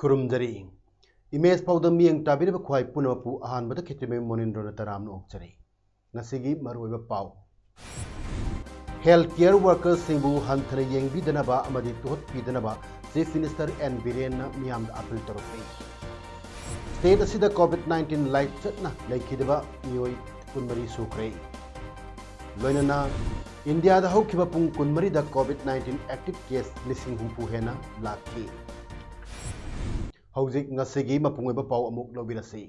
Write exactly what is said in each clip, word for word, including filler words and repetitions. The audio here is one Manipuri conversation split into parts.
ꯈꯨꯔꯨꯝꯖꯔꯤ꯫ ꯏꯃꯦꯖ ꯐꯥꯎꯗ ꯃꯤꯠꯌꯦꯡ ꯇꯥꯕꯤꯔꯤꯕ ꯈ꯭ꯋꯥꯏ ꯄꯨꯝꯅꯃꯛꯄꯨ ꯑꯍꯥꯟꯕꯗ ꯈꯦꯇ꯭ꯔꯤꯃꯌꯨꯝ ꯃꯣꯅꯤꯟꯗ꯭ꯔꯣꯅ ꯇꯔꯥꯝꯅ ꯑꯣꯛꯆꯔꯤ꯫ ꯉꯁꯤꯒꯤ ꯃꯔꯨꯑꯣꯏꯕ ꯄꯥꯎ꯫ Health care workerꯁꯤꯡꯕꯨ ꯍꯟꯊꯅ ꯌꯦꯡꯕꯤꯗꯅꯕ ꯑꯃꯗꯤ ꯇꯨꯍꯠꯄꯤꯗꯅꯕ Chief Minister N ꯕꯤꯔꯦꯟꯅ ꯃꯤꯌꯥꯝꯗ appeal ꯇꯧꯔꯛꯂꯤ꯫ State ꯑꯁꯤꯗ COVID nineteen ꯂꯥꯏꯆꯠꯅ ꯂꯩꯈꯤꯗꯕ ꯃꯤꯑꯣꯏ ꯀꯨꯟꯃꯔꯤ ꯁꯨꯈ꯭ꯔꯦ꯫ ꯂꯣꯏꯅꯅ ꯏꯟꯗꯤꯌꯥꯗ ꯍꯧꯈꯤꯕ ꯄꯨꯡ ꯀꯨꯟꯃꯔꯤꯗ COVID nineteen active case ꯂꯤꯁꯤꯡ ꯍꯨꯝꯐꯨ ꯍꯦꯟꯅ ꯂꯥꯛꯈꯤ꯫ ꯍꯧꯖꯤꯛ ꯉꯁꯤꯒꯤ ꯃꯄꯨꯡ ꯑꯣꯏꯕ ꯄꯥꯎ ꯑꯃꯨꯛ ꯂꯧꯕꯤꯔꯁꯤ꯫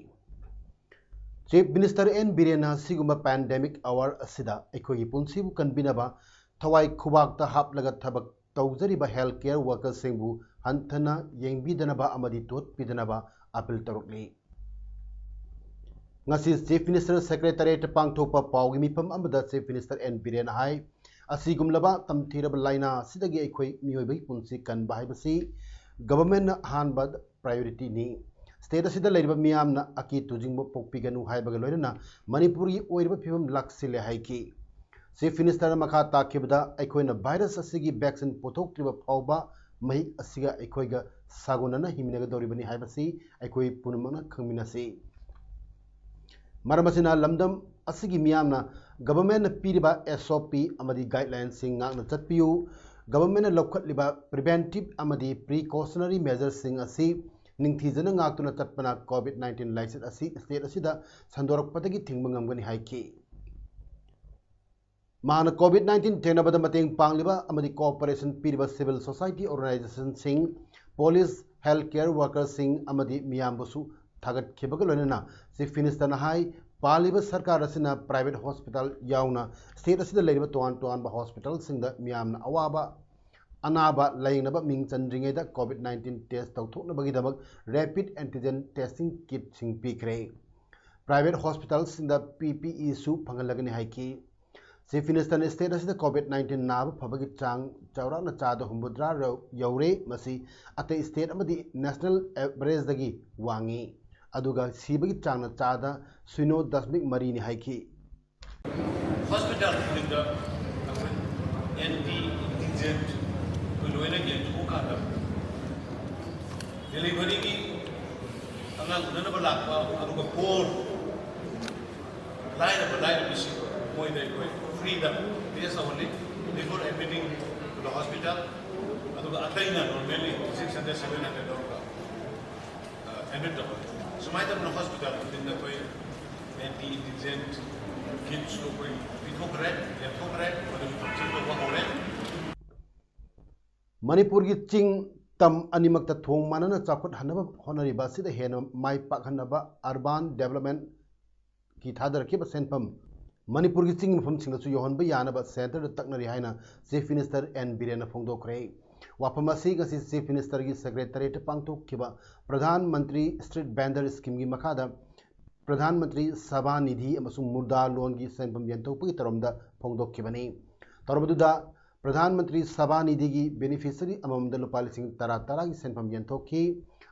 Chief Minister N ꯕꯤꯔꯦꯟꯅ ꯑꯁꯤꯒꯨꯝꯕ pandemic hour ꯑꯁꯤꯗ ꯑꯩꯈꯣꯏꯒꯤ ꯄꯨꯟꯁꯤꯕꯨ ꯀꯟꯕꯤꯅꯕ ꯊꯋꯥꯏ ꯈꯨꯕꯥꯛꯇ ꯍꯥꯞꯂꯒ ꯊꯕꯛ ꯇꯧꯖꯔꯤꯕ health care workerꯁꯤꯡꯕꯨ ꯍꯟꯊꯅ ꯌꯦꯡꯕꯤꯗꯅꯕ ꯑꯃꯗꯤ ꯇꯨꯍꯠꯄꯤꯗꯅꯕ appeal ꯇꯧꯔꯛꯂꯤ꯫ ꯉꯁꯤ Chief Minister Secretariatꯇ ꯄꯥꯡꯊꯣꯛꯄ ꯄꯥꯎꯒꯤ ꯃꯤꯐꯝ ꯑꯃꯗ Chief Minister N ꯕꯤꯔꯦꯟꯅ ꯍꯥꯏ, ꯑꯁꯤꯒꯨꯝꯂꯕ ꯇꯝꯊꯤꯔꯕ ꯂꯥꯏꯅꯥ ꯑꯁꯤꯗꯒꯤ ꯑꯩꯈꯣꯏ ꯃꯤꯑꯣꯏꯕꯒꯤ ꯄꯨꯟꯁꯤ ꯀꯟꯕ ꯍꯥꯏꯕꯁꯤ governmentꯅ ꯑꯍꯥꯟꯕ priorityꯅꯤ꯫ State ꯑꯁꯤꯗ ꯂꯩꯔꯤꯕ ꯃꯤꯌꯥꯝꯅ ꯑꯀꯤ ꯇꯨꯖꯤꯡꯕ ꯄꯣꯛꯄꯤꯒꯅꯨ ꯍꯥꯏꯕꯒ ꯂꯣꯏꯅꯅ ꯃꯅꯤꯄꯨꯔꯒꯤ ꯑꯣꯏꯔꯤꯕ ꯐꯤꯕꯝ ꯂꯥꯛꯁꯤꯜꯂꯦ ꯍꯥꯏꯈꯤ꯫ Chief Ministerꯅ ꯃꯈꯥ ꯇꯥꯈꯤꯕꯗ, ꯑꯩꯈꯣꯏꯅ virus ꯑꯁꯤꯒꯤ vaccine ꯄꯨꯊꯣꯛꯇ꯭ꯔꯤꯕ ꯐꯥꯎꯕ ꯃꯍꯤꯛ ꯑꯁꯤꯒ ꯑꯩꯈꯣꯏꯒ ꯁꯥꯒꯣꯟꯅꯅ ꯍꯤꯡꯃꯤꯟꯅꯒꯗꯧꯔꯤꯕꯅꯤ ꯍꯥꯏꯕꯁꯤ ꯑꯩꯈꯣꯏ ꯄꯨꯝꯅꯃꯛꯅ ꯈꯪꯃꯤꯟꯅꯁꯤ꯫ ꯃꯔꯝ ꯑꯁꯤꯅ ꯂꯝꯗꯝ ꯑꯁꯤꯒꯤ ꯃꯤꯌꯥꯝꯅ governmentꯅ ꯄꯤꯔꯤꯕ S O P ꯑꯃꯗꯤ guidelinesꯁꯤꯡ ꯉꯥꯛꯅ ꯆꯠꯄꯤꯌꯨ꯫ Governmentꯅ ꯂꯧꯈꯠꯂꯤꯕ preventive ꯑꯃꯗꯤ precautionary measuresꯁꯤꯡ ꯑꯁꯤ ꯅꯤꯡꯊꯤꯖꯅ ꯉꯥꯛꯇꯨꯅ ꯆꯠꯄꯅ COVID nineteen ꯂꯥꯏꯆꯠ ꯑꯁꯤ state ꯑꯁꯤꯗ ꯁꯟꯗꯣꯔꯛꯄꯗꯒꯤ ꯊꯤꯡꯕ ꯉꯝꯒꯅꯤ ꯍꯥꯏꯈꯤ꯫ ꯃꯍꯥꯛꯅ COVID nineteen ꯊꯦꯡꯅꯕꯗ ꯃꯇꯦꯡ ꯄꯥꯡꯂꯤꯕ ꯑꯃꯗꯤ cooperation ꯄꯤꯔꯤꯕ civil society organizationꯁꯤꯡ, police, health care workerꯁꯤꯡ ꯑꯃꯗꯤ ꯃꯤꯌꯥꯝꯕꯨꯁꯨ ꯊꯥꯒꯠꯈꯤꯕꯒ ꯂꯣꯏꯅꯅ Chief Ministerꯅ ꯍꯥꯏ, ꯄꯥꯜꯂꯤꯕ ꯁꯔꯀꯥꯔ ꯑꯁꯤꯅ private hospital ꯌꯥꯎꯅ state ꯑꯁꯤꯗ ꯂꯩꯔꯤꯕ ꯇꯣꯉꯥꯟ ꯇꯣꯉꯥꯟꯕ hospitalꯁꯤꯡꯗ ꯃꯤꯌꯥꯝꯅ ꯑꯋꯥꯕ ꯑꯅꯥꯕ ꯂꯥꯌꯦꯡꯅꯕ ꯃꯤꯡ ꯆꯟꯗ꯭ꯔꯤꯉꯩꯗ COVID nineteen test ꯇꯧꯊꯣꯛꯅꯕꯒꯤꯗꯃꯛ rapid antigen testing kitꯁꯤꯡ ꯄꯤꯈ꯭ꯔꯦ꯫ Private hospitalꯁꯤꯡꯗ PPE ꯁꯨ ꯐꯪꯍꯜꯂꯒꯅꯤ ꯍꯥꯏꯈꯤ꯫ Chief Ministerꯅ state ꯑꯁꯤꯗ COVID nineteen ꯅꯥꯕ ꯐꯕꯒꯤ ꯆꯥꯡ ꯆꯥꯎꯔꯥꯛꯅ ꯆꯥꯗ ꯍꯨꯝꯐꯨꯇꯔꯥ ꯌꯧꯔꯦ꯫ ꯃꯁꯤ ꯑꯇꯩ state ꯑꯃꯗꯤ national averageꯗꯒꯤ ꯋꯥꯡꯉꯤ꯫ ꯑꯗꯨꯒ ꯁꯤꯕꯒꯤ ꯆꯥꯡꯅ ꯆꯥꯗ ꯁꯤꯅꯣ ꯗꯁꯃꯤꯛ ꯃꯔꯤꯅꯤ ꯍꯥꯏꯈꯤ꯫ Hospital ꯈꯨꯗꯤꯡꯗ ꯑꯩꯈꯣꯏ anti-indigent ꯑꯩꯈꯣꯏ ꯂꯣꯏꯅ ꯌꯦꯡꯊꯣꯛꯑꯀꯥꯟꯗ deliveryꯒꯤ ꯑꯉꯥꯡ ꯎꯅꯅꯕ ꯂꯥꯛꯄ ꯑꯗꯨꯒ poor ꯂꯥꯏꯔꯕ ꯂꯥꯏꯔꯕꯤꯁꯤꯡ ꯃꯣꯏꯗ ꯑꯩꯈꯣꯏ freeꯗ test ꯇꯧꯍꯜꯂꯤ before admitting to the hospital꯫ ꯑꯗꯨꯒ ꯑꯇꯩꯅ normally six hundred seven hundred ꯂꯧꯔꯒ admit ꯇꯧꯍꯜꯂꯤ꯫ ꯁꯨꯃꯥꯏꯅ ꯇꯧꯗꯅ hospital ꯈꯨꯗꯤꯡꯗ ꯑꯩꯈꯣꯏ anti-indigent kitꯁꯨ ꯑꯩꯈꯣꯏ ꯄꯤꯊꯣꯛꯈ꯭ꯔꯦ, ꯌꯦꯟꯊꯣꯛꯈ꯭ꯔꯦ, ꯃꯗꯨꯒꯤ function ꯇꯧꯕ ꯍꯧꯔꯦ꯫ ꯃꯅꯤꯄꯨꯔꯒꯤ ꯆꯤꯡ ꯇꯝ ꯑꯅꯤꯃꯛꯇ ꯊꯣꯡ ꯃꯥꯟꯅꯅ ꯆꯥꯎꯈꯠꯍꯟꯅꯕ ꯍꯣꯠꯅꯔꯤꯕ ꯑꯁꯤꯗ ꯍꯦꯟꯅ ꯃꯥꯏ ꯄꯥꯛꯍꯟꯅꯕ urban developmentꯀꯤ ꯊꯥꯗꯔꯛꯈꯤꯕ ꯁꯦꯟꯐꯝ ꯃꯅꯤꯄꯨꯔꯒꯤ ꯆꯤꯡ ꯃꯐꯝꯁꯤꯡꯗꯁꯨ ꯌꯧꯍꯟꯕ ꯌꯥꯅꯕ centreꯗ ꯇꯛꯅꯔꯤ ꯍꯥꯏꯅ Chief Minister N ꯕꯤꯔꯦꯟꯅ ꯐꯣꯡꯗꯣꯛꯈ꯭ꯔꯦ꯫ ꯋꯥꯐꯝ ꯑꯁꯤ ꯉꯁꯤ Chief Ministerꯒꯤ Secretariatꯇ ꯄꯥꯡꯊꯣꯛꯈꯤꯕ ꯄ꯭ꯔꯙꯥꯟ ꯃꯟꯇ꯭ꯔꯤ street vendor schemeꯒꯤ ꯃꯈꯥꯗ ꯄ꯭ꯔꯙꯥꯟ ꯃꯟꯇ꯭ꯔꯤ ꯁꯚꯥ ꯅꯤꯙꯤ ꯑꯃꯁꯨꯡ ꯃꯨꯗ꯭ꯔꯥ loanꯒꯤ ꯁꯦꯟꯐꯝ ꯌꯦꯟꯊꯣꯛꯄꯒꯤ ꯊꯧꯔꯝꯗ ꯐꯣꯡꯗꯣꯛꯈꯤꯕꯅꯤ꯫ ꯊꯧꯔꯝ ꯑꯗꯨꯗ ꯄ꯭ꯔꯙꯥꯟ ꯃꯟꯇ꯭ꯔꯤ ꯁꯚꯥ ꯅꯤꯙꯤꯒꯤ beneficiary ꯑꯃꯃꯝꯗ ꯂꯨꯄꯥ ꯂꯤꯁꯤꯡ ꯇꯔꯥ ꯇꯔꯥꯒꯤ ꯁꯦꯟꯐꯝ ꯌꯦꯟꯊꯣꯛꯈꯤ꯫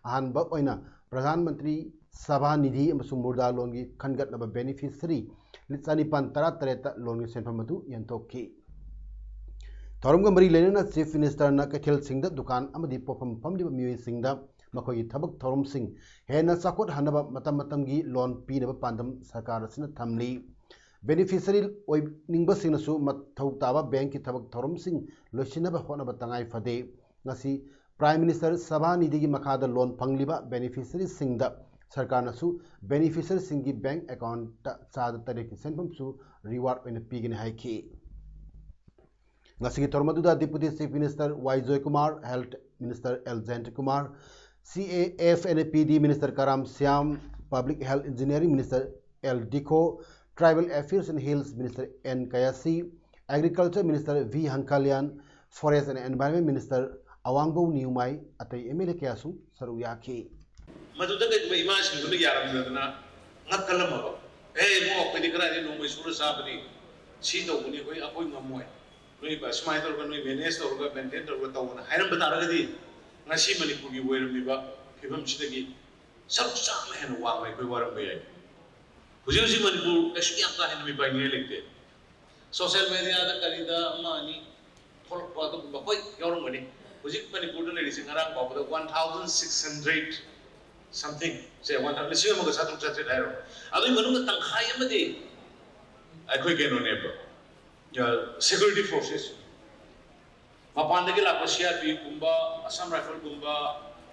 ꯑꯍꯥꯟꯕ ꯑꯣꯏꯅ ꯄ꯭ꯔꯙꯥꯟ ꯃꯟꯇ꯭ꯔꯤ ꯁꯚꯥ ꯅꯤꯙꯤ ꯑꯃꯁꯨꯡ ꯃꯨꯗ꯭ꯔꯥ loanꯒꯤ ꯈꯟꯒꯠꯅꯕ beneficiary ꯆꯅꯤꯄꯥꯟ ꯇꯔꯥ ꯇꯔꯦꯠꯇ loanꯒꯤ ꯁꯦꯟꯐꯝ ꯑꯗꯨ ꯌꯦꯟꯊꯣꯛꯈꯤ꯫ ꯊꯧꯔꯝꯒ ꯃꯔꯤ ꯂꯩꯅꯅ Chief Ministerꯅ ꯀꯩꯊꯦꯜꯁꯤꯡꯗ ꯗꯨꯀꯥꯟ ꯑꯃꯗꯤ ꯄꯣꯠꯐꯝ ꯐꯝꯂꯤꯕ ꯃꯤꯑꯣꯏꯁꯤꯡꯗ ꯃꯈꯣꯏꯒꯤ ꯊꯕꯛ ꯊꯧꯔꯝꯁꯤꯡ ꯍꯦꯟꯅ ꯆꯥꯎꯈꯠꯍꯟꯅꯕ ꯃꯇꯝ ꯃꯇꯝꯒꯤ loan ꯄꯤꯅꯕ ꯄꯥꯟꯗꯝ ꯁꯔꯀꯥꯔ ꯑꯁꯤꯅ ꯊꯝꯂꯤ꯫ Beneficiary ꯑꯣꯏꯅꯤꯡꯕꯁꯤꯡꯅꯁꯨ ꯃꯊꯧ ꯇꯥꯕ bankꯀꯤ ꯊꯕꯛ ꯊꯧꯔꯝꯁꯤꯡ ꯂꯣꯏꯁꯤꯟꯅꯕ ꯍꯣꯠꯅꯕ ꯇꯉꯥꯏ ꯐꯗꯦ꯫ ꯉꯁꯤ Prime Minister ꯁꯚꯥ ꯅꯤꯙꯤꯒꯤ ꯃꯈꯥꯗ loan ꯐꯪꯂꯤꯕ beneficiaryꯁꯤꯡꯗ ꯁꯔꯀꯥꯔꯅꯁꯨ beneficiaryꯁꯤꯡꯒꯤ bank accountꯇ ꯆꯥꯗ ꯇꯔꯦꯠꯀꯤ ꯁꯦꯟꯐꯝꯁꯨ reward ꯑꯣꯏꯅ ꯄꯤꯒꯅꯤ ꯍꯥꯏꯈꯤ꯫ ꯉꯁꯤꯒꯤ ꯊꯧꯔꯝ ꯑꯗꯨꯗ Deputy Chief Minister Y Joykumar, Health Minister L Jayantakumar, CAF and PD Minister Karam Shyam, Public Health Engineering Minister L Dikho, Tribal Affairs and Hills Minister N Kayisii, Agriculture Minister V Hangkhalian, Forest and Environment Minister Awangbou Newmai ꯑꯇꯩ M L A ꯀꯌꯥꯁꯨ ꯁꯔꯨꯛ ꯌꯥꯈꯤ꯫ ꯃꯗꯨꯗ ꯀꯩꯒꯨꯝꯕ ꯏꯃꯥꯁꯤꯡꯗꯨꯅ ꯌꯥꯔꯝꯗꯗꯅ ꯉꯛꯀꯜꯂꯝꯃꯕ, "ꯑꯦ ꯏꯕꯨꯡꯉꯣ, ꯑꯩꯈꯣꯏꯗꯤ ꯀꯗꯥꯏꯗꯒꯤ ꯅꯣꯡꯃꯩ ꯁꯨꯔ ꯆꯥꯕꯅꯤ, ꯁꯤ ꯇꯧꯕꯅꯤ, ꯑꯩꯈꯣꯏ ꯑꯩꯈꯣꯏ ꯉꯝꯃꯣꯏ, ꯅꯣꯏ ꯁꯨꯃꯥꯏꯅ ꯇꯧꯔꯒ ꯅꯣꯏ ꯃꯦꯅꯦꯖ ꯇꯧꯔꯒ ꯃꯦꯟꯇꯦꯟ ꯇꯧꯔꯒ ꯇꯧꯕꯅ" ꯍꯥꯏꯔꯝꯕ ꯇꯥꯔꯒꯗꯤ ꯉꯁꯤ ꯃꯅꯤꯄꯨꯔꯒꯤ ꯑꯣꯏꯔꯝꯃꯤꯕ ꯐꯤꯕꯝꯁꯤꯗꯒꯤ ꯁꯔꯨꯛ ꯆꯥꯝꯃ ꯍꯦꯟꯅ ꯋꯥꯡꯅ ꯑꯩꯈꯣꯏ ꯋꯥꯔꯝꯕ ꯌꯥꯏ꯫ ꯍꯧꯖꯤꯛ ꯍꯧꯖꯤꯛ ꯃꯅꯤꯄꯨꯔ ꯀꯩꯁꯨ ꯌꯥꯝ ꯀꯥ ꯍꯦꯟꯅ ꯃꯤꯄꯥꯏꯅꯤꯡꯉꯥꯏ ꯂꯩꯇꯦ꯫ ꯁꯣꯁꯦꯜ ꯃꯦꯗꯤꯌꯥꯗ ꯀꯔꯤꯗ ꯑꯃ ꯑꯅꯤ ꯊꯣꯛꯂꯛꯄ ꯑꯗꯨꯒꯨꯝꯕ ꯍꯣꯏ ꯌꯥꯎꯔꯝꯒꯅꯤ꯫ ꯍꯧꯖꯤꯛ ꯃꯅꯤꯄꯨꯔꯗ ꯂꯩꯔꯤꯁꯦ ꯉꯔꯥꯡ ꯐꯥꯎꯕꯗ one thousand six hundred something ꯁꯦ, ꯋꯥꯟ ꯊꯥꯎꯖꯟ, ꯂꯤꯁꯤꯡ ꯑꯃꯒ ꯆꯥꯇ꯭ꯔꯨꯛ ꯆꯥꯇ꯭ꯔꯦꯠ ꯍꯥꯏꯔꯣ, ꯑꯗꯨꯒꯤ ꯃꯅꯨꯡꯗ ꯇꯪꯈꯥꯏ ꯑꯃꯗꯤ ꯑꯩꯈꯣꯏ ꯀꯩꯅꯣꯅꯦꯕ, ꯁꯦꯀ꯭ꯌꯨꯔꯤꯇꯤ ꯐꯣꯔꯁꯦꯁ, ꯃꯄꯥꯟꯗꯒꯤ ꯂꯥꯛꯄ C R P F ꯀꯨꯝꯕ, Assam Rifle ꯒꯨꯝꯕ,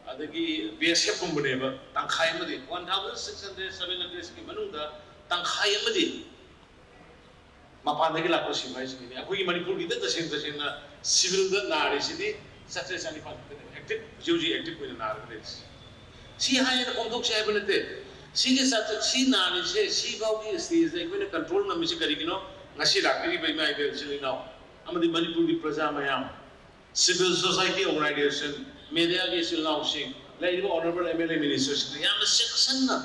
ꯑꯗꯒꯤ B S F ꯀꯨꯝꯕꯅꯦꯕ꯫ ꯇꯪꯈꯥꯏ ꯑꯃꯗꯤ, one thousand six hundred, seven ꯍꯟꯗ꯭ꯔꯦꯠꯁꯤꯒꯤ ꯃꯅꯨꯡꯗ ꯇꯪꯈꯥꯏ ꯑꯃꯗꯤ ꯃꯄꯥꯟꯗꯒꯤ ꯂꯥꯛꯄ ꯁꯤꯐꯥꯏꯁꯤꯡꯅꯤ꯫ ꯑꯩꯈꯣꯏꯒꯤ ꯃꯅꯤꯄꯨꯔꯒꯤꯗ ꯇꯁꯦꯡ ꯇꯁꯦꯡꯅ ꯁꯤꯚꯤꯜꯗ ꯅꯥꯔꯤꯁꯤꯗꯤ ꯆꯥꯇ꯭ꯔꯦꯠ ꯆꯅꯤꯄꯥꯟ ꯈꯛꯇꯅꯦꯕ, ꯑꯦꯛꯇꯤꯚ, ꯍꯧꯖꯤꯛ ꯍꯧꯖꯤꯛ ꯑꯦꯛꯇꯤꯚ ꯑꯣꯏꯅ ꯅꯥꯔꯒ ꯂꯩꯔꯤꯁꯦ꯫ ꯁꯤ ꯍꯥꯏꯅ ꯀꯣꯝꯊꯣꯛꯁꯦ ꯍꯥꯏꯕ ꯅꯠꯇꯦ꯫ ꯁꯤꯒꯤ ꯆꯥꯇ꯭ꯔꯦꯠ, ꯁꯤ ꯅꯥꯔꯤꯁꯦ, ꯁꯤꯐꯥꯎꯒꯤ ꯁ꯭ꯇꯦꯖꯇ ꯑꯩꯈꯣꯏꯅ ꯀꯟꯇ꯭ꯔꯣꯜ ꯉꯝꯃꯤꯁꯦ ꯀꯔꯤꯒꯤꯅꯣ? ꯉꯁꯤ ꯂꯥꯛꯄꯤꯔꯤꯕ ꯏꯃꯥ ꯏꯕꯦꯜ ꯏꯆꯤꯜ ꯏꯅꯥꯎ ꯑꯃꯗꯤ ꯃꯅꯤꯄꯨꯔꯒꯤ ꯄ꯭ꯔꯖꯥ ꯃꯌꯥꯝ, civil society organization, ꯃꯦꯗꯤꯌꯥꯒꯤ ꯏꯆꯤꯜ ꯏꯅꯥꯎꯁꯤꯡ, ꯂꯩꯔꯤꯕ honourable M L A minister ꯁꯤꯡꯅ ꯌꯥꯝꯅ ꯆꯦꯛꯁꯤꯟꯅ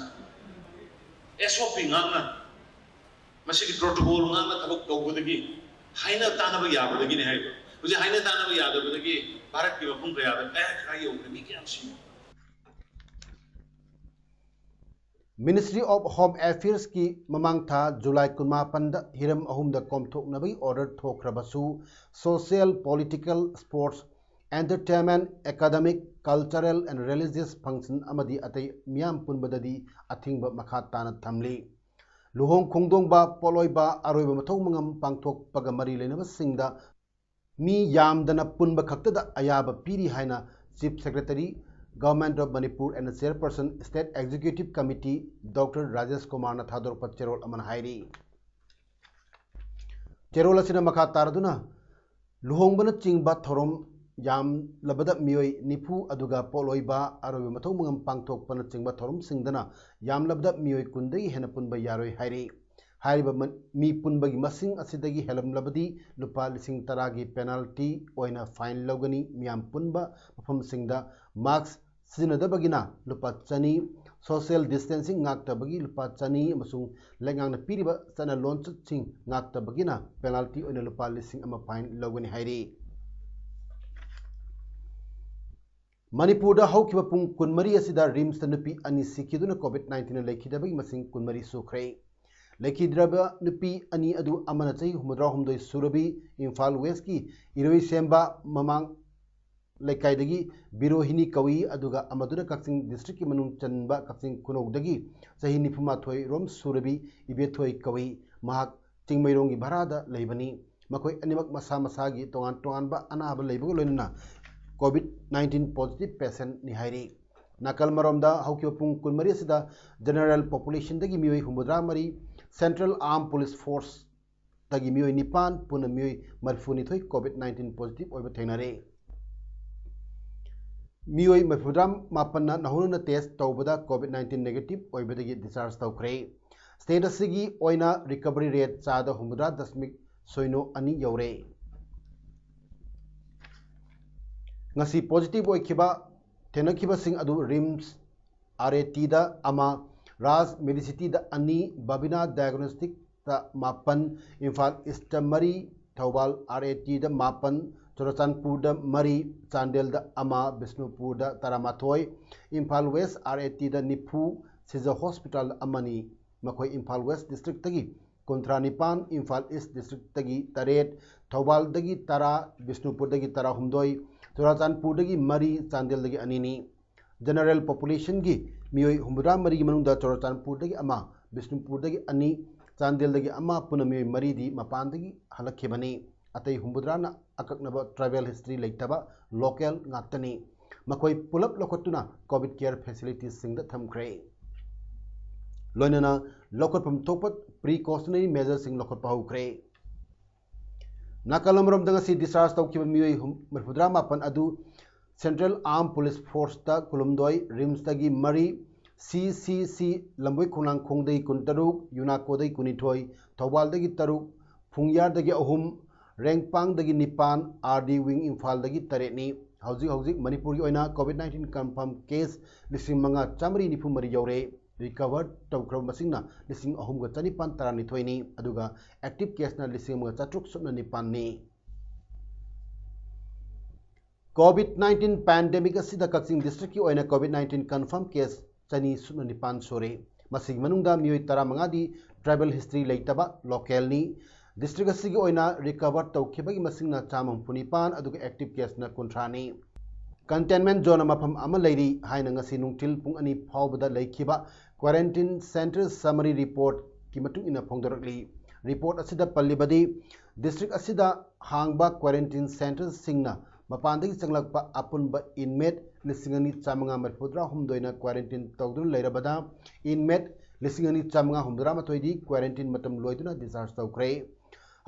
S O P ꯉꯥꯛꯅ, ꯃꯁꯤꯒꯤ protocol ꯉꯥꯛꯅ ꯊꯕꯛ ꯇꯧꯕꯗꯒꯤ, ꯍꯥꯏꯅ ꯇꯥꯅꯕ ꯌꯥꯕꯗꯒꯤꯅꯤ ꯍꯥꯏꯔꯤꯕ꯫ ꯍꯧꯖꯤꯛ ꯍꯥꯏꯅ ꯇꯥꯅꯕ ꯌꯥꯗꯕꯗꯒꯤ ꯚꯥꯔꯠꯀꯤ ꯃꯐꯝ ꯀꯌꯥꯗ ꯀꯌꯥ ꯀꯌꯥ ꯌꯧꯈ꯭ꯔꯦ, ꯃꯤ ꯀꯌꯥꯝ ꯁꯤꯔꯦ꯫ Ministry of Home Affairs ꯀꯤ ꯃꯃꯥꯡ ꯊꯥ ꯖꯨꯂꯥꯏ ꯀꯨꯟꯃꯥꯄꯟꯗ ꯍꯤꯔꯝ ꯑꯍꯨꯝꯗ ꯀꯣꯝꯊꯣꯛꯅꯕꯒꯤ order ꯊꯣꯛꯈ꯭ꯔꯕꯁꯨ, social, political, sports, entertainment, academic, cultural and religious function ꯑꯃꯗꯤ ꯑꯇꯩ ꯃꯤꯌꯥꯝ ꯄꯨꯟꯕꯗꯗꯤ ꯑꯊꯤꯡꯕ ꯃꯈꯥ ꯇꯥꯅ ꯊꯝꯂꯤ꯫ ꯂꯨꯍꯣꯡ ꯈꯣꯡꯗꯣꯡꯕ, ꯄꯣꯠꯂꯣꯏꯕ, ꯑꯔꯣꯏꯕ ꯃꯊꯧ ꯃꯉꯝ ꯄꯥꯡꯊꯣꯛꯄꯒ ꯃꯔꯤ ꯂꯩꯅꯕꯁꯤꯡꯗ ꯃꯤ ꯌꯥꯝꯗꯅ ꯄꯨꯟꯕ ꯈꯛꯇꯗ ꯑꯌꯥꯕ ꯄꯤꯔꯤ ꯍꯥꯏꯅ Chief Secretary, Government of Manipur and Chairperson, State Executive Committee, Doctor Rajesh ꯀꯨꯃꯥꯔꯅ ꯊꯥꯗꯣꯔꯛꯄ ꯆꯦꯔꯣꯜ ꯑꯃꯅ ꯍꯥꯏꯔꯤ꯫ ꯆꯦꯔꯣꯜ ꯑꯁꯤꯅ ꯃꯈꯥ ꯇꯥꯔꯗꯨꯅ, ꯂꯨꯍꯣꯡꯕꯅꯆꯤꯡꯕ ꯊꯧꯔꯝ ꯌꯥꯝꯂꯕꯗ ꯃꯤꯑꯣꯏ ꯅꯤꯐꯨ ꯑꯗꯨꯒ ꯄꯣꯠꯂꯣꯏꯕ, ꯑꯔꯣꯏꯕ ꯃꯊꯧ ꯃꯉꯝ ꯄꯥꯡꯊꯣꯛꯄꯅꯆꯤꯡꯕ ꯊꯧꯔꯝꯁꯤꯡꯗꯅ ꯌꯥꯝꯂꯕꯗ ꯃꯤꯑꯣꯏ ꯀꯨꯟꯗꯒꯤ ꯍꯦꯟꯅ ꯄꯨꯟꯕ ꯌꯥꯔꯣꯏ ꯍꯥꯏꯔꯤ꯫ ꯍꯥꯏꯔꯤꯕ ꯃ- ꯃꯤ ꯄꯨꯟꯕꯒꯤ ꯃꯁꯤꯡ ꯑꯁꯤꯗꯒꯤ ꯍꯦꯜꯂꯝꯂꯕꯗꯤ ꯂꯨꯄꯥ ꯂꯤꯁꯤꯡ ꯇꯔꯥꯒꯤ penalty ꯑꯣꯏꯅ fine ꯂꯧꯒꯅꯤ꯫ ꯃꯤꯌꯥꯝ ꯄꯨꯟꯕ ꯃꯐꯝꯁꯤꯡꯗ mask ꯁꯤꯖꯤꯟꯅꯗꯕꯒꯤꯅ ꯂꯨꯄꯥ ꯆꯅꯤ, social distancing ꯉꯥꯛꯇꯕꯒꯤ ꯂꯨꯄꯥ ꯆꯅꯤ ꯑꯃꯁꯨꯡ ꯂꯩꯉꯥꯛꯅ ꯄꯤꯔꯤꯕ ꯆꯠꯅ ꯂꯣꯟꯆꯠꯁꯤꯡ ꯉꯥꯛꯇꯕꯒꯤꯅ penalty ꯑꯣꯏꯅ ꯂꯨꯄꯥ ꯂꯤꯁꯤꯡ ꯑꯃ fine ꯂꯧꯒꯅꯤ ꯍꯥꯏꯔꯤ꯫ ꯃꯅꯤꯄꯨꯔꯗ ꯍꯧꯈꯤꯕ ꯄꯨꯡ ꯀꯨꯟꯃꯔꯤ ꯑꯁꯤꯗ RIMSꯇ ꯅꯨꯄꯤ ꯑꯅꯤ ꯁꯤꯈꯤꯗꯨꯅ COVID nineteenꯅ ꯂꯩꯈꯤꯗꯕꯒꯤ ꯃꯁꯤꯡ ꯀꯨꯟꯃꯔꯤ ꯁꯨꯈ꯭ꯔꯦ꯫ ꯂꯩꯈꯤꯗ꯭ꯔꯕ ꯅꯨꯄꯤ ꯑꯅꯤ ꯑꯗꯨ ꯑꯃꯅ ꯆꯍꯤ ꯍꯨꯝꯐꯨꯇꯔꯥꯍꯨꯝꯗꯣꯏ ꯁꯨꯔꯕꯤ ꯏꯝꯐꯥꯜ Westꯀꯤ ꯏꯔꯣꯏꯁꯦꯝꯕ ꯃꯃꯥꯡ ꯂꯩꯀꯥꯏꯗꯒꯤ ꯕꯤꯔꯣꯍꯤꯅꯤ ꯀꯧꯏ, ꯑꯗꯨꯒ ꯑꯃꯗꯨꯅ ꯀꯛꯆꯤꯡ districtꯀꯤ ꯃꯅꯨꯡ ꯆꯟꯕ ꯀꯛꯆꯤꯡ ꯈꯨꯅꯧꯗꯒꯤ ꯆꯍꯤ ꯅꯤꯐꯨꯃꯥꯊꯣꯏ ꯔꯣꯝ ꯁꯨꯔꯕꯤ ꯏꯕꯦꯊꯣꯏ ꯀꯧꯏ꯫ ꯃꯍꯥꯛ ꯆꯤꯡꯃꯩꯔꯣꯡꯒꯤ ꯚꯔꯥꯗ ꯂꯩꯕꯅꯤ꯫ ꯃꯈꯣꯏ ꯑꯅꯤꯃꯛ ꯃꯁꯥ ꯃꯁꯥꯒꯤ ꯇꯣꯉꯥꯟ ꯇꯣꯉꯥꯟꯕ ꯑꯅꯥꯕ ꯂꯩꯕꯒ ꯂꯣꯏꯅꯅ COVID nineteen positive patientꯅꯤ ꯍꯥꯏꯔꯤ꯫ ꯅꯥꯀꯜ ꯑꯃꯔꯣꯝꯗ ꯍꯧꯈꯤꯕ ꯄꯨꯡ ꯀꯨꯟꯃꯔꯤ ꯑꯁꯤꯗ general populationꯗꯒꯤ ꯃꯤꯑꯣꯏ ꯍꯨꯝꯐꯨꯇꯔꯥ ꯃꯔꯤ, Central Armed Police Forceꯇꯒꯤ ꯃꯤꯑꯣꯏ ꯅꯤꯄꯥꯟ, ꯄꯨꯟꯅ ꯃꯤꯑꯣꯏ ꯃꯔꯤꯐꯨꯅꯤꯊꯣꯏ COVID nineteen positive ꯑꯣꯏꯕ ꯊꯦꯡꯅꯔꯦ꯫ ꯃꯤꯑꯣꯏ ꯃꯔꯤꯐꯨꯇꯔꯥ ꯃꯥꯄꯟꯅ ꯅꯧꯍꯧꯅꯅ test ꯇꯧꯕꯗ COVID nineteen negative ꯑꯣꯏꯕꯗꯒꯤ discharge ꯇꯧꯈ꯭ꯔꯦ꯫ State ꯑꯁꯤꯒꯤ ꯑꯣꯏꯅ recovery rate ꯆꯥꯗ ꯍꯨꯝꯐꯨꯇꯔꯥ ꯗꯁꯃꯤꯛ ꯁꯣꯏꯅꯣ ꯑꯅꯤ ꯌꯧꯔꯦ꯫ ꯉꯁꯤ positive ꯑꯣꯏꯈꯤꯕ, ꯊꯦꯡꯅꯈꯤꯕꯁꯤꯡ ꯑꯗꯨ RIMS RATꯗ ꯑꯃ, ꯔꯥꯖ Medicityꯗ ꯑꯅꯤ, ꯕꯕꯤꯅꯥ Diagnosticꯇ ꯃꯥꯄꯟ, ꯏꯝꯐꯥꯜ Eastꯇ ꯃꯔꯤ, ꯊꯧꯕꯥꯜ RATꯗ ꯃꯥꯄꯟ, ꯆꯨꯔꯆꯥꯟꯄꯨꯔꯗ ꯃꯔꯤ, ꯆꯥꯟꯗꯦꯜꯗ ꯑꯃ, ꯕꯤꯁꯅꯨꯄꯨꯔꯗ ꯇꯔꯥꯃꯥꯊꯣꯏ, ꯏꯝꯐꯥꯜ West RATꯗ ꯅꯤꯐꯨ, ꯁꯤꯖ Hospitalꯗ ꯑꯃꯅꯤ꯫ ꯃꯈꯣꯏ ꯏꯝꯐꯥꯜ West districtꯇꯒꯤ ꯀꯨꯟꯊ꯭ꯔꯥ ꯅꯤꯄꯥꯟ, ꯏꯝꯐꯥꯜ East districtꯇꯒꯤ ꯇꯔꯦꯠ, ꯊꯧꯕꯥꯜꯗꯒꯤ ꯇꯔꯥ, ꯕꯤꯁꯅꯨꯄꯨꯔꯗꯒꯤ ꯇꯔꯥꯍꯨꯝꯗꯣꯏ, ꯆꯨꯔꯆꯥꯟꯄꯨꯔꯗꯒꯤ ꯃꯔꯤ, ꯆꯥꯟꯗꯦꯜꯗꯒꯤ ꯑꯅꯤꯅꯤ꯫ General populationꯒꯤ ꯃꯤꯑꯣꯏ ꯍꯨꯝꯐꯨꯇꯔꯥ ꯃꯔꯤꯒꯤ ꯃꯅꯨꯡꯗ ꯆꯨꯔꯆꯥꯟꯄꯨꯔꯗꯒꯤ ꯑꯃ, ꯕꯤꯁꯅꯨꯄꯨꯔꯗꯒꯤ ꯑꯅꯤ, ꯆꯥꯟꯗꯦꯜꯗꯒꯤ ꯑꯃ, ꯄꯨꯟꯅ ꯃꯤꯑꯣꯏ ꯃꯔꯤꯗꯤ ꯃꯄꯥꯟꯗꯒꯤ ꯍꯜꯂꯛꯈꯤꯕꯅꯤ꯫ ꯑꯇꯩ ꯍꯨꯝꯐꯨꯇꯔꯥꯅ ꯑꯀꯛꯅꯕ travel history ꯂꯩꯇꯕ local ꯉꯥꯛꯇꯅꯤ꯫ ꯃꯈꯣꯏ ꯄꯨꯂꯞ ꯂꯧꯈꯠꯇꯨꯅ COVID care facilitiesꯁꯤꯡꯗ ꯊꯝꯈ꯭ꯔꯦ꯫ ꯂꯣꯏꯅꯅ ꯂꯧꯈꯠꯐꯝ ꯊꯣꯛꯄ precautionary measuresꯁꯤꯡ ꯂꯧꯈꯠꯄ ꯍꯧꯈ꯭ꯔꯦ꯫ ꯅꯥꯀꯜ ꯑꯃꯔꯣꯝꯗ ꯉꯁꯤ discharge ꯇꯧꯈꯤꯕ ꯃꯤꯑꯣꯏ ꯍꯨꯝ-, ꯃꯔꯤꯐꯨꯇꯔꯥ ꯃꯥꯄꯟ ꯑꯗꯨ Central Armed Police Forceꯇ ꯀꯨꯟꯍꯨꯝꯗꯣꯏ, RIMSꯇꯒꯤ ꯃꯔꯤ, ꯁꯤ ꯁꯤ ꯁꯤ ꯂꯝꯕꯣꯏ ꯈꯣꯡꯅꯥꯡꯈꯣꯡꯗꯒꯤ ꯀꯨꯟꯇꯔꯨꯛ, ꯌꯨꯅꯥꯀꯣꯗꯒꯤ ꯀꯨꯟꯅꯤꯊꯣꯏ, ꯊꯧꯕꯥꯜꯗꯒꯤ ꯇꯔꯨꯛ, ꯐꯨꯡꯌꯥꯔꯗꯒꯤ ꯑꯍꯨꯝ, ꯔꯦꯡꯄꯥꯡꯗꯒꯤ ꯅꯤꯄꯥꯟ, ꯑꯥꯔ ꯗꯤ ꯋꯤꯡ ꯏꯝꯐꯥꯜꯗꯒꯤ ꯇꯔꯦꯠꯅꯤ꯫ ꯍꯧꯖꯤꯛ ꯍꯧꯖꯤꯛ ꯃꯅꯤꯄꯨꯔꯒꯤ ꯑꯣꯏꯅ COVID nineteen confirm case ꯂꯤꯁꯤꯡ ꯃꯉꯥ ꯆꯥꯃꯔꯤ ꯅꯤꯐꯨ ꯃꯔꯤ ꯌꯧꯔꯦ꯫ Recover ꯇꯧꯈ꯭ꯔꯕ ꯃꯁꯤꯡꯅ ꯂꯤꯁꯤꯡ ꯑꯍꯨꯝꯒ ꯆꯅꯤꯄꯥꯟ ꯇꯔꯥꯅꯤꯊꯣꯏꯅꯤ꯫ ꯑꯗꯨꯒ active caseꯅ ꯂꯤꯁꯤꯡ ꯑꯃꯒ ꯆꯥꯇ꯭ꯔꯨꯛ ꯁꯨꯞꯅ ꯅꯤꯄꯥꯟꯅꯤ꯫ COVID nineteen pandemic ꯑꯁꯤꯗ ꯀꯛꯆꯤꯡ districtꯀꯤ ꯑꯣꯏꯅ COVID nineteen confirm case ꯆꯅꯤ ꯁꯨꯞꯅ ꯅꯤꯄꯥꯟ ꯁꯨꯔꯦ꯫ ꯃꯁꯤꯒꯤ ꯃꯅꯨꯡꯗ ꯃꯤꯑꯣꯏ ꯇꯔꯥꯃꯉꯥꯗꯤ tribal history ꯂꯩꯇꯕ localꯅꯤ꯫ District ꯑꯁꯤꯒꯤ ꯑꯣꯏꯅ recover ꯇꯧꯈꯤꯕꯒꯤ ꯃꯁꯤꯡꯅ ꯆꯥꯝꯃ ꯍꯨꯝꯐꯨ ꯅꯤꯄꯥꯟ, ꯑꯗꯨꯒ active caseꯅ ꯀꯨꯟꯊ꯭ꯔꯥꯅꯤ꯫ Containment zoneꯅ ꯃꯐꯝ ꯑꯃ ꯂꯩꯔꯤ ꯍꯥꯏꯅ ꯉꯁꯤ ꯅꯨꯡꯊꯤꯜ ꯄꯨꯡ ꯑꯅꯤ ꯐꯥꯎꯕꯗ ꯂꯩꯈꯤꯕ quarantine center summary reportꯀꯤ ꯃꯇꯨꯡ ꯏꯟꯅ ꯐꯣꯡꯗꯣꯔꯛꯂꯤ꯫ Report ꯑꯁꯤꯗ ꯄꯜꯂꯤꯕꯗꯤ, district ꯑꯁꯤꯗ ꯍꯥꯡꯕ quarantine centreꯁꯤꯡꯅ ꯃꯄꯥꯟꯗꯒꯤ ꯆꯪꯂꯛꯄ ꯑꯄꯨꯟꯕ inmate ꯂꯤꯁꯤꯡ ꯑꯅꯤ ꯆꯥꯝꯃꯉꯥ ꯃꯔꯤꯐꯨꯇꯔꯥ ꯍꯨꯝꯗꯣꯏꯅ quarantine ꯇꯧꯗꯨꯅ ꯂꯩꯔꯕꯗ, inmate ꯂꯤꯁꯤꯡ ꯑꯅꯤ ꯆꯥꯝꯃꯉꯥ ꯍꯨꯝꯐꯨꯇꯔꯥ ꯃꯥꯊꯣꯏꯗꯤ quarantine ꯃꯇꯝ ꯂꯣꯏꯗꯨꯅ discharge ꯇꯧꯈ꯭ꯔꯦ꯫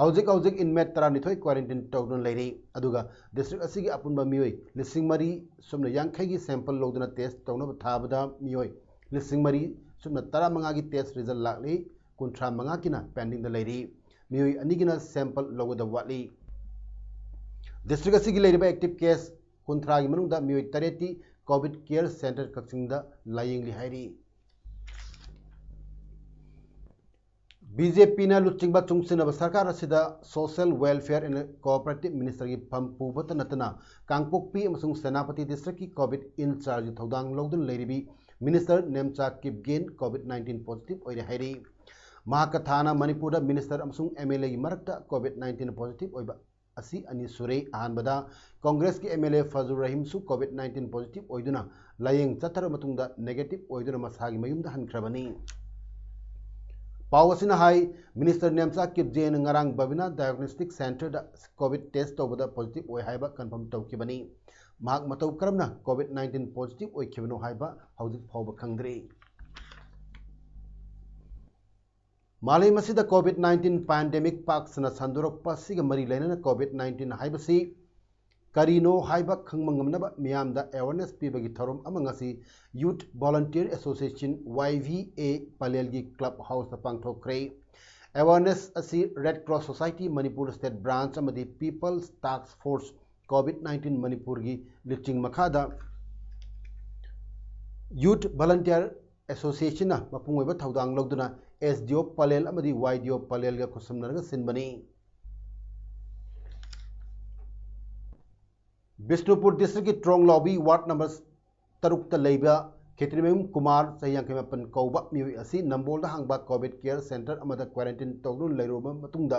ꯍꯧꯖꯤꯛ ꯍꯧꯖꯤꯛ inmate ꯇꯔꯥꯅꯤꯊꯣꯏ quarantine ꯇꯧꯗꯨꯅ ꯂꯩꯔꯤ꯫ ꯑꯗꯨꯒ district ꯑꯁꯤꯒꯤ ꯑꯄꯨꯟꯕ ꯃꯤꯑꯣꯏ ꯂꯤꯁꯤꯡ ꯃꯔꯤ ꯁꯨꯞꯅ ꯌꯥꯡꯈꯩꯒꯤ sample ꯂꯧꯗꯨꯅ test ꯇꯧꯅꯕ ꯊꯥꯕꯗ, ꯃꯤꯑꯣꯏ ꯂꯤꯁꯤꯡ ꯃꯔꯤ ꯁꯨꯞꯅ ꯇꯔꯥꯃꯉꯥꯒꯤ test result ꯂꯥꯛꯂꯤ꯫ ꯀꯨꯟꯊ꯭ꯔꯥ ꯃꯉꯥꯒꯤꯅ pendingꯗ ꯂꯩꯔꯤ꯫ ꯃꯤꯑꯣꯏ ꯑꯅꯤꯒꯤꯅ sample ꯂꯧꯒꯗꯕ ꯋꯥꯠꯂꯤ꯫ District ꯑꯁꯤꯒꯤ ꯂꯩꯔꯤꯕ active case ꯀꯨꯟꯊ꯭ꯔꯥꯒꯤ ꯃꯅꯨꯡꯗ ꯃꯤꯑꯣꯏ ꯇꯔꯦꯠꯇꯤ COVID care center ꯀꯛꯆꯤꯡꯗ ꯂꯥꯌꯦꯡꯂꯤ ꯍꯥꯏꯔꯤ꯫ BJPꯅ ꯂꯨꯆꯤꯡꯕ ꯆꯨꯡꯁꯤꯟꯅꯕ ꯁꯔꯀꯥꯔ ꯑꯁꯤꯗ Social Welfare and Cooperative Ministerꯒꯤ ꯐꯝ ꯄꯨꯕꯇ ꯅꯠꯇꯅ, ꯀꯥꯡꯄꯣꯛꯄꯤ ꯑꯃꯁꯨꯡ ꯁꯦꯅꯥꯄꯇꯤ districtꯀꯤ COVID in chargeꯒꯤ ꯊꯧꯗꯥꯡ ꯂꯧꯗꯨꯅ ꯂꯩꯔꯤꯕꯤ Minister Nemcha Kipgen COVID nineteen positive ꯑꯣꯏꯔꯦ ꯍꯥꯏꯔꯤ꯫ ꯃꯍꯥꯛꯀ ꯊꯥꯅ ꯃꯅꯤꯄꯨꯔꯗ Minister ꯑꯃꯁꯨꯡ MLAꯒꯤ ꯃꯔꯛꯇ COVID nineteen positive ꯑꯣꯏꯕ ꯑꯁꯤ ꯑꯅꯤ ꯁꯨꯔꯦ꯫ ꯑꯍꯥꯟꯕꯗ Congressꯀꯤ MLA ꯐꯖꯨꯔ ꯔꯍꯤꯝꯁꯨ COVID nineteen positive ꯑꯣꯏꯗꯨꯅ ꯂꯥꯌꯦꯡ ꯆꯠꯊꯔꯕ ꯃꯇꯨꯡꯗ negative ꯑꯣꯏꯗꯨꯅ ꯃꯁꯥꯒꯤ ꯃꯌꯨꯝꯗ ꯍꯟꯈ꯭ꯔꯕꯅꯤ꯫ ꯄꯥꯎ ꯑꯁꯤꯅ ꯍꯥꯏ, Minister ꯅꯦꯝꯆꯥ ꯀꯤꯞꯒꯦꯟ ꯉꯔꯥꯡ ꯕꯕꯤꯅꯥ diagnostic centreꯗ COVID test ꯇꯧꯕꯗ positive ꯑꯣꯏ ꯍꯥꯏꯕ confirm ꯇꯧꯈꯤꯕꯅꯤ꯫ ꯃꯍꯥꯛ ꯃꯇꯧ ꯀꯔꯝꯅ COVID nineteen positive ꯑꯣꯏꯈꯤꯕꯅꯣ ꯍꯥꯏꯕ ꯍꯧꯖꯤꯛ ꯐꯥꯎꯕ ꯈꯪꯗ꯭ꯔꯤ꯫ ꯃꯥꯂꯦꯝ ꯑꯁꯤꯗ COVID nineteen pandemic ꯄꯥꯛ ꯁꯟꯅ ꯁꯟꯗꯣꯔꯛꯄ ꯑꯁꯤꯒ ꯃꯔꯤ ꯂꯩꯅꯅ COVID nineteen ꯍꯥꯏꯕꯁꯤ ꯀꯔꯤꯅꯣ ꯍꯥꯏꯕ ꯈꯪꯕ ꯉꯝꯅꯕ ꯃꯤꯌꯥꯝꯗ awareness ꯄꯤꯕꯒꯤ ꯊꯧꯔꯝ ꯑꯃ ꯉꯁꯤ Youth Volunteer Association, Y V A, ꯄꯂꯦꯜꯒꯤ club houseꯇ ꯄꯥꯡꯊꯣꯛꯈ꯭ꯔꯦ꯫ Awareness ꯑꯁꯤ Red Cross Society Manipur State Branch ꯑꯃꯗꯤ People's Task Force COVID nineteen ꯃꯅꯤꯄꯨꯔꯒꯤ ꯂꯨꯆꯤꯡ ꯃꯈꯥꯗ Youth Volunteer Associationꯅ ꯃꯄꯨꯡ ꯑꯣꯏꯕ ꯊꯧꯗꯥꯡ ꯂꯧꯗꯨꯅ S D O ꯄꯂꯦꯜ ꯑꯃꯗꯤ Y D O ꯄꯂꯦꯜꯒ ꯈꯨꯠꯁꯝꯅꯔꯒ ꯁꯤꯟꯕꯅꯤ꯫ Bishnupur districtꯀꯤ ꯇ꯭ꯔꯣꯡꯂꯥꯎꯕꯤ ward number ꯇꯔꯨꯛꯇ ꯂꯩꯕ ꯈꯦꯇ꯭ꯔꯤꯃꯌꯨꯝ ꯀꯨꯃꯥꯔ, ꯆꯍꯤ ꯌꯥꯡꯈꯩ ꯃꯥꯄꯟ ꯀꯧꯕ ꯃꯤꯑꯣꯏ ꯑꯁꯤ ꯅꯝꯕꯣꯜꯗ ꯍꯥꯡꯕ COVID care centre ꯑꯃꯗ quarantine ꯇꯧꯗꯨꯅ ꯂꯩꯔꯨꯔꯕ ꯃꯇꯨꯡꯗ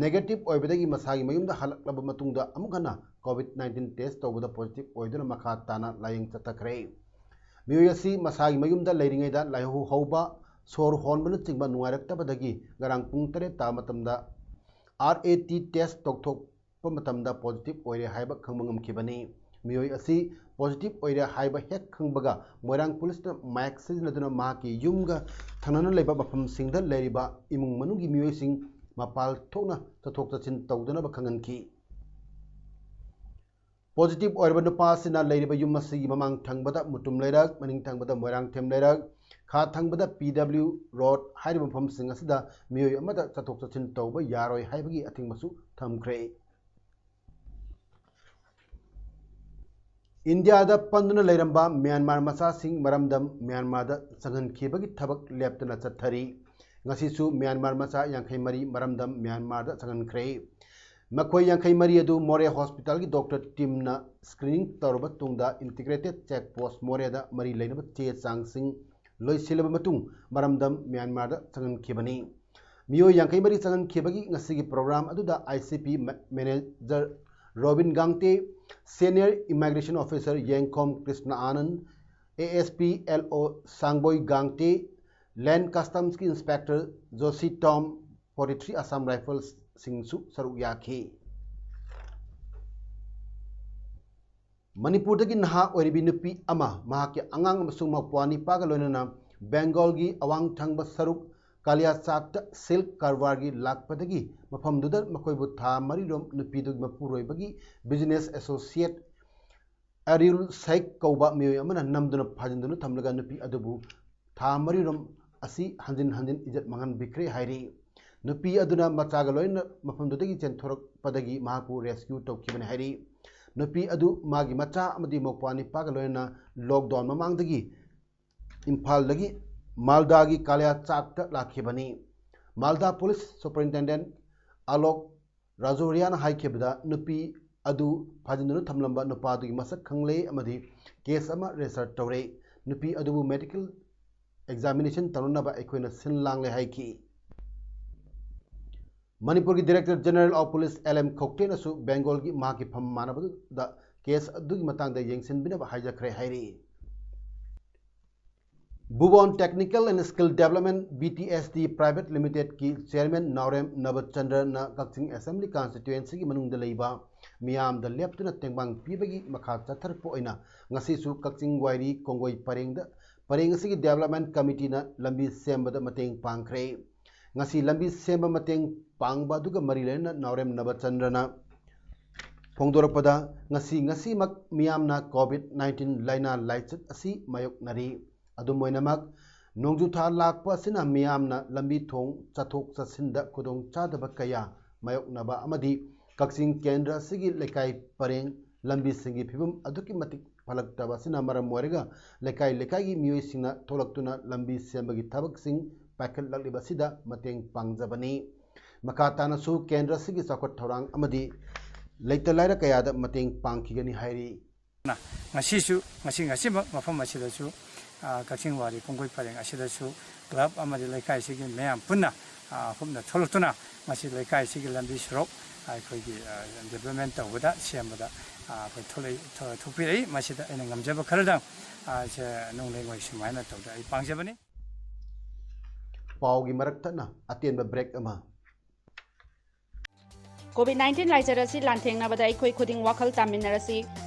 negative ꯑꯣꯏꯕꯗꯒꯤ ꯃꯁꯥꯒꯤ ꯃꯌꯨꯝꯗ ꯍꯜꯂꯛꯂꯕ ꯃꯇꯨꯡꯗ ꯑꯃꯨꯛ ꯍꯟꯅ COVID nineteen test ꯇꯧꯕꯗ positive ꯑꯣꯏꯗꯨꯅ ꯃꯈꯥ ꯇꯥꯅ ꯂꯥꯌꯦꯡ ꯆꯠꯊꯈ꯭ꯔꯦ꯫ ꯃꯤꯑꯣꯏ ꯑꯁꯤ ꯃꯁꯥꯒꯤ ꯃꯌꯨꯝꯗ ꯂꯩꯔꯤꯉꯩꯗ ꯂꯥꯏꯍꯧ ꯍꯧꯕ, ꯁꯣꯔ ꯍꯣꯟꯕꯅꯆꯤꯡꯕ ꯅꯨꯡꯉꯥꯏꯔꯛꯇꯕꯗꯒꯤ ꯉꯔꯥꯡ ꯄꯨꯡ ꯇꯔꯦꯠ ꯇꯥꯕ ꯃꯇꯝꯗ R A T test ꯇꯧꯊꯣꯛꯄ ꯃꯇꯝꯗ positive ꯑꯣꯏꯔꯦ ꯍꯥꯏꯕ ꯈꯪꯕ ꯉꯝꯈꯤꯕꯅꯤ꯫ ꯃꯤꯑꯣꯏ ꯑꯁꯤ positive ꯑꯣꯏꯔꯦ ꯍꯥꯏꯕ ꯍꯦꯛ ꯈꯪꯕꯒ ꯃꯣꯏꯔꯥꯡ ꯄꯨꯂꯤꯁꯅ ꯃꯥꯏꯛ ꯁꯤꯖꯤꯟꯅꯗꯨꯅ ꯃꯍꯥꯛꯀꯤ ꯌꯨꯝꯒ ꯊꯪꯅꯅ ꯂꯩꯕ ꯃꯐꯝꯁꯤꯡꯗ ꯂꯩꯔꯤꯕ ꯏꯃꯨꯡ ꯃꯅꯨꯡꯒꯤ ꯃꯤꯑꯣꯏꯁꯤꯡ ꯃꯄꯥꯜ ꯊꯣꯛꯅ ꯆꯠꯊꯣꯛ ꯆꯠꯁꯤꯟ ꯇꯧꯗꯅꯕ ꯈꯪꯍꯟꯈꯤ꯫ Positive ꯑꯣꯏꯔꯕ ꯅꯨꯄꯥ ꯑꯁꯤꯅ ꯂꯩꯔꯤꯕ ꯌꯨꯝ ꯑꯁꯤꯒꯤ ꯃꯃꯥꯡ ꯊꯪꯕꯗ ꯃꯨꯇꯨꯝ ꯂꯩꯔꯛ, ꯃꯅꯤꯡ ꯊꯪꯕꯗ ꯃꯣꯏꯔꯥꯡꯊꯦꯝ ꯂꯩꯔꯛ, ꯈꯥ ꯊꯪꯕꯗ P W Road ꯍꯥꯏꯔꯤꯕ ꯃꯐꯝꯁꯤꯡ ꯑꯁꯤꯗ ꯃꯤꯑꯣꯏ ꯑꯃꯠꯇ ꯆꯠꯊꯣꯛ ꯆꯠꯁꯤꯟ ꯇꯧꯕ ꯌꯥꯔꯣꯏ ꯍꯥꯏꯕꯒꯤ ꯑꯊꯤꯡꯕꯁꯨ ꯊꯝꯈ꯭ꯔꯦ꯫ ꯏꯟꯗꯤꯌꯥꯗ ꯄꯟꯗꯨꯅ ꯂꯩꯔꯝꯕ ꯃ꯭ꯌꯥꯟꯃꯥꯔ ꯃꯆꯥꯁꯤꯡ ꯃꯔꯝꯗꯝ ꯃ꯭ꯌꯥꯟꯃꯥꯔꯗ ꯆꯪꯍꯟꯈꯤꯕꯒꯤ ꯊꯕꯛ ꯂꯦꯞꯇꯅ ꯆꯠꯊꯔꯤ꯫ ꯉꯁꯤꯁꯨ ꯃ꯭ꯌꯥꯟꯃꯥꯔ ꯃꯆꯥ ꯌꯥꯡꯈꯩ ꯃꯔꯤ ꯃꯔꯝꯗꯝ ꯃ꯭ꯌꯥꯟꯃꯥꯔꯗ ꯆꯪꯍꯟꯈ꯭ꯔꯦ꯫ ꯃꯈꯣꯏ ꯌꯥꯡꯈꯩ ꯃꯔꯤ ꯑꯗꯨ ꯃꯣꯔꯦ ꯍꯣꯁꯄꯤꯇꯥꯜꯒꯤ ꯗꯣꯛꯇꯔ ꯇꯤꯝꯅ screening ꯇꯧꯔꯕ ꯇꯨꯡꯗ Integrated Check Post ꯃꯣꯔꯦꯗ ꯃꯔꯤ ꯂꯩꯅꯕ ꯆꯦ ꯆꯥꯡꯁꯤꯡ ꯂꯣꯏꯁꯤꯜꯂꯕ ꯃꯇꯨꯡ ꯃꯔꯝꯗꯝ ꯃ꯭ꯌꯥꯟꯃꯥꯔꯗ ꯆꯪꯍꯟꯈꯤꯕꯅꯤ꯫ ꯃꯤꯑꯣꯏ ꯌꯥꯡꯈꯩ ꯃꯔꯤ ꯆꯪꯍꯟꯈꯤꯕꯒꯤ ꯉꯁꯤꯒꯤ program ꯑꯗꯨꯗ I C P ma-, manager Robin Gangte, senior immigration officer ꯌꯦꯡꯈꯣꯝ ꯀ꯭ꯔꯤꯁꯅ ꯑꯥꯅꯟ, A S P L O ꯁꯥꯡꯕꯣꯏ ꯒꯥꯡꯇꯦ, Land Customsꯀꯤ inspector Joshi Tom, forty three Assam Riflesꯁꯤꯡꯁꯨ ꯁꯔꯨꯛ ꯌꯥꯈꯤ꯫ ꯃꯅꯤꯄꯨꯔꯗꯒꯤ ꯅꯍꯥ ꯑꯣꯏꯔꯤꯕꯤ ꯅꯨꯄꯤ ꯑꯃ ꯃꯍꯥꯛꯀꯤ ꯑꯉꯥꯡ ꯑꯃꯁꯨꯡ ꯃꯄ꯭ꯋꯥ ꯅꯤꯄꯥꯒ ꯂꯣꯏꯅꯅ ꯕꯦꯡꯒꯣꯜꯒꯤ ꯑꯋꯥꯡ ꯊꯪꯕ ꯁꯔꯨꯛ ꯀꯥꯂꯤꯌꯥꯆꯥꯠꯇ ꯁꯤꯜꯛ ꯀꯔꯕꯥꯔꯒꯤ ꯂꯥꯛꯄꯗꯒꯤ ꯃꯐꯝꯗꯨꯗ ꯃꯈꯣꯏꯕꯨ ꯊꯥ ꯃꯔꯤꯔꯣꯝ ꯅꯨꯄꯤꯗꯨꯒꯤ ꯃꯄꯨꯔꯣꯏꯕꯒꯤ business associate ꯑꯔꯤꯜ ꯁꯦꯈ ꯀꯧꯕ ꯃꯤꯑꯣꯏ ꯑꯃꯅ ꯅꯝꯗꯨꯅ ꯐꯥꯖꯤꯟꯗꯨꯅ ꯊꯝꯂꯒ ꯅꯨꯄꯤ ꯑꯗꯨꯕꯨ ꯊꯥ ꯃꯔꯤꯔꯣꯝ ꯑꯁꯤ ꯍꯟꯖꯤꯟ ꯍꯟꯖꯤꯟ ꯏꯖꯠ ꯃꯥꯡꯍꯟꯕꯤꯈ꯭ꯔꯦ ꯍꯥꯏꯔꯤ꯫ ꯅꯨꯄꯤ ꯑꯗꯨꯅ ꯃꯆꯥꯒ ꯂꯣꯏꯅꯅ ꯃꯐꯝꯗꯨꯗꯒꯤ ꯆꯦꯟꯊꯣꯔꯛꯄꯗꯒꯤ ꯃꯍꯥꯛꯄꯨ rescue ꯇꯧꯈꯤꯕꯅꯤ ꯍꯥꯏꯔꯤ꯫ ꯅꯨꯄꯤ ꯑꯗꯨ ꯃꯥꯒꯤ ꯃꯆꯥ ꯑꯃꯗꯤ ꯃꯧꯄ꯭ꯋꯥ ꯅꯤꯄꯥꯒ ꯂꯣꯏꯅꯅ lockdown ꯃꯃꯥꯡꯗꯒꯤ ꯏꯝꯐꯥꯜꯗꯒꯤ ꯃꯥꯜꯗꯥꯒꯤ ꯀꯥꯂꯤꯌꯥꯆꯥꯠꯇ ꯂꯥꯛꯈꯤꯕꯅꯤ꯫ ꯃꯥꯜꯗꯥ police superintendent ꯑꯂꯣꯛ ꯔꯥꯖꯣꯔꯤꯌꯥꯅ ꯍꯥꯏꯈꯤꯕꯗ, ꯅꯨꯄꯤ ꯑꯗꯨ ꯐꯥꯖꯤꯟꯗꯨꯅ ꯊꯝꯂꯝꯕ ꯅꯨꯄꯥꯗꯨꯒꯤ ꯃꯁꯛ ꯈꯪꯂꯦ ꯑꯃꯗꯤ case ꯑꯃ register ꯇꯧꯔꯦ꯫ ꯅꯨꯄꯤ ꯑꯗꯨꯕꯨ medical examination ꯇꯧꯅꯅꯕ ꯑꯩꯈꯣꯏꯅ ꯁꯤꯟ ꯂꯥꯡꯂꯦ ꯍꯥꯏꯈꯤ꯫ ꯃꯅꯤꯄꯨꯔꯒꯤ Director General of Police L M ꯈꯧꯇꯦꯅꯁꯨ ꯕꯦꯡꯒꯣꯜꯒꯤ ꯃꯍꯥꯛꯀꯤ ꯐꯝ ꯃꯥꯟꯅꯕꯗꯨꯗ case ꯑꯗꯨꯒꯤ ꯃꯇꯥꯡꯗ ꯌꯦꯡꯁꯤꯟꯕꯤꯅꯕ ꯍꯥꯏꯖꯈ꯭ꯔꯦ ꯍꯥꯏꯔꯤ꯫ Bhuban Technical and Skill Development, B T S D Private Limited ꯀꯤ chairman ꯅꯥꯎꯔꯦꯝ ꯅꯕꯆꯟꯗ꯭ꯔꯅ ꯀꯛꯆꯤꯡ assembly constituency ꯒꯤ ꯃꯅꯨꯡꯗ ꯂꯩꯕ ꯃꯤꯌꯥꯝꯗ ꯂꯦꯞꯇꯨꯅ ꯇꯦꯡꯕꯥꯡ ꯄꯤꯕꯒꯤ ꯃꯈꯥ ꯆꯠꯊꯔꯛꯄ ꯑꯣꯏꯅ ꯉꯁꯤꯁꯨ ꯀꯛꯆꯤꯡ ꯋꯥꯏꯔꯤ ꯀꯣꯡꯒꯣꯏ ꯄꯔꯦꯡꯗ, ꯄꯔꯦꯡ ꯑꯁꯤꯒꯤ development committee ꯅ ꯂꯝꯕꯤ ꯁꯦꯝꯕꯗ ꯃꯇꯦꯡ ꯄꯥꯡꯈ꯭ꯔꯦ꯫ ꯉꯁꯤ ꯂꯝꯕꯤ ꯁꯦꯝꯕ ꯃꯇꯦꯡ ꯄꯥꯡꯕ ꯑꯗꯨꯒ ꯃꯔꯤ ꯂꯩꯅꯅ ꯅꯥꯎꯔꯦꯝ ꯅꯕꯆꯟꯗ꯭ꯔꯅ ꯐꯣꯡꯗꯣꯔꯛꯄꯗ, ꯉꯁꯤ, ꯉꯁꯤꯃꯛ ꯃꯤꯌꯥꯝꯅ COVID nineteen ꯂꯥꯏꯅꯥ ꯂꯥꯏꯆꯠ ꯑꯁꯤ ꯃꯥꯌꯣꯛꯅꯔꯤ꯫ ꯑꯗꯨꯝ ꯑꯣꯏꯅꯃꯛ, ꯅꯣꯡꯖꯨ ꯊꯥ ꯂꯥꯛꯄ ꯑꯁꯤꯅ ꯃꯤꯌꯥꯝꯅ ꯂꯝꯕꯤ ꯊꯣꯡ ꯆꯠꯊꯣꯛ ꯆꯠꯁꯤꯟꯗ ꯈꯨꯗꯣꯡ ꯆꯥꯗꯕ ꯀꯌꯥ ꯃꯥꯌꯣꯛꯅꯕ ꯑꯃꯗꯤ ꯀꯛꯆꯤꯡ ꯀꯦꯟꯗ꯭ꯔ ꯑꯁꯤꯒꯤ ꯂꯩꯀꯥꯏ ꯄꯔꯦꯡ ꯂꯝꯕꯤꯁꯤꯡꯒꯤ ꯐꯤꯕꯝ ꯑꯗꯨꯛꯀꯤ ꯃꯇꯤꯛ ꯐꯠꯂꯛꯇꯕ ꯑꯁꯤꯅ ꯃꯔꯝ ꯑꯣꯏꯔꯒ ꯂꯩꯀꯥꯏ ꯂꯩꯀꯥꯏꯒꯤ ꯃꯤꯑꯣꯏꯁꯤꯡꯅ ꯊꯣꯛꯂꯛꯇꯨꯅ ꯂꯝꯕꯤ ꯁꯦꯝꯕꯒꯤ ꯊꯕꯛꯁꯤꯡ ꯄꯥꯏꯈꯠꯂꯛꯂꯤꯕ ꯑꯁꯤꯗ ꯃꯇꯦꯡ ꯄꯥꯡꯖꯕꯅꯤ꯫ ꯃꯈꯥ ꯇꯥꯅꯁꯨ ꯀꯦꯟꯗ꯭ꯔ ꯑꯁꯤꯒꯤ ꯆꯥꯎꯈꯠ ꯊꯧꯔꯥꯡ ꯑꯃꯗꯤ ꯂꯩꯇ ꯂꯥꯏꯔ ꯀꯌꯥꯗ ꯃꯇꯦꯡ ꯄꯥꯡꯈꯤꯒꯅꯤ ꯍꯥꯏꯔꯤ꯫ ꯉꯁꯤꯁꯨ, ꯉꯁꯤ, ꯉꯁꯤꯃꯛ ꯃꯐꯝ ꯑꯁꯤꯗꯁꯨ, ꯑ, ꯀꯛꯆꯤꯡ ꯋꯥꯔꯤ ꯀꯣꯡꯒꯣꯏ ꯄꯔꯦꯡ ꯑꯁꯤꯗꯁꯨ club ꯑꯃꯗꯤ ꯂꯩꯀꯥꯏꯁꯤꯒꯤ ꯃꯌꯥꯝ ꯄꯨꯟꯅ, ꯑ, ꯍꯨꯞꯅ ꯊꯣꯛꯂꯛꯇꯨꯅ ꯉꯁꯤ ꯂꯩꯀꯥꯏꯁꯤꯒꯤ ꯂꯝꯕꯤ ꯁꯣꯔꯣꯛ, ꯑ, ꯑꯩꯈꯣꯏꯒꯤ, ꯑ, development ꯇꯧꯕꯗ, ꯁꯦꯝꯕꯗ, ꯑ, ꯑꯩꯈꯣꯏ ꯊꯣꯛꯂꯛꯏ-, ꯊꯣ-, ꯊꯣꯛꯄꯤꯔꯛꯏ꯫ ꯃꯁꯤꯗ ꯑꯩꯅ ꯉꯝꯖꯕ ꯈꯔꯗꯪ, ꯑ, ꯁꯦ ꯅꯨꯡ ꯂꯩꯉꯣꯏ ꯁꯨꯃꯥꯏꯅ ꯇꯧꯗ ꯑꯩ ꯄꯥꯡꯖꯕꯅꯤ꯫ ꯄꯥꯎꯒꯤ ꯃꯔꯛ ꯊꯠꯅ ꯑꯇꯦꯟꯕ break ꯑꯃ꯫ COVID nineteen ꯂꯥꯏꯆꯠ ꯑꯁꯤ ꯂꯥꯟꯊꯦꯡꯅꯕꯗ ꯑꯩꯈꯣꯏ ꯈꯨꯗꯤꯡ ꯋꯥꯈꯜ ꯇꯥꯃꯤꯟꯅꯔꯁꯤ꯫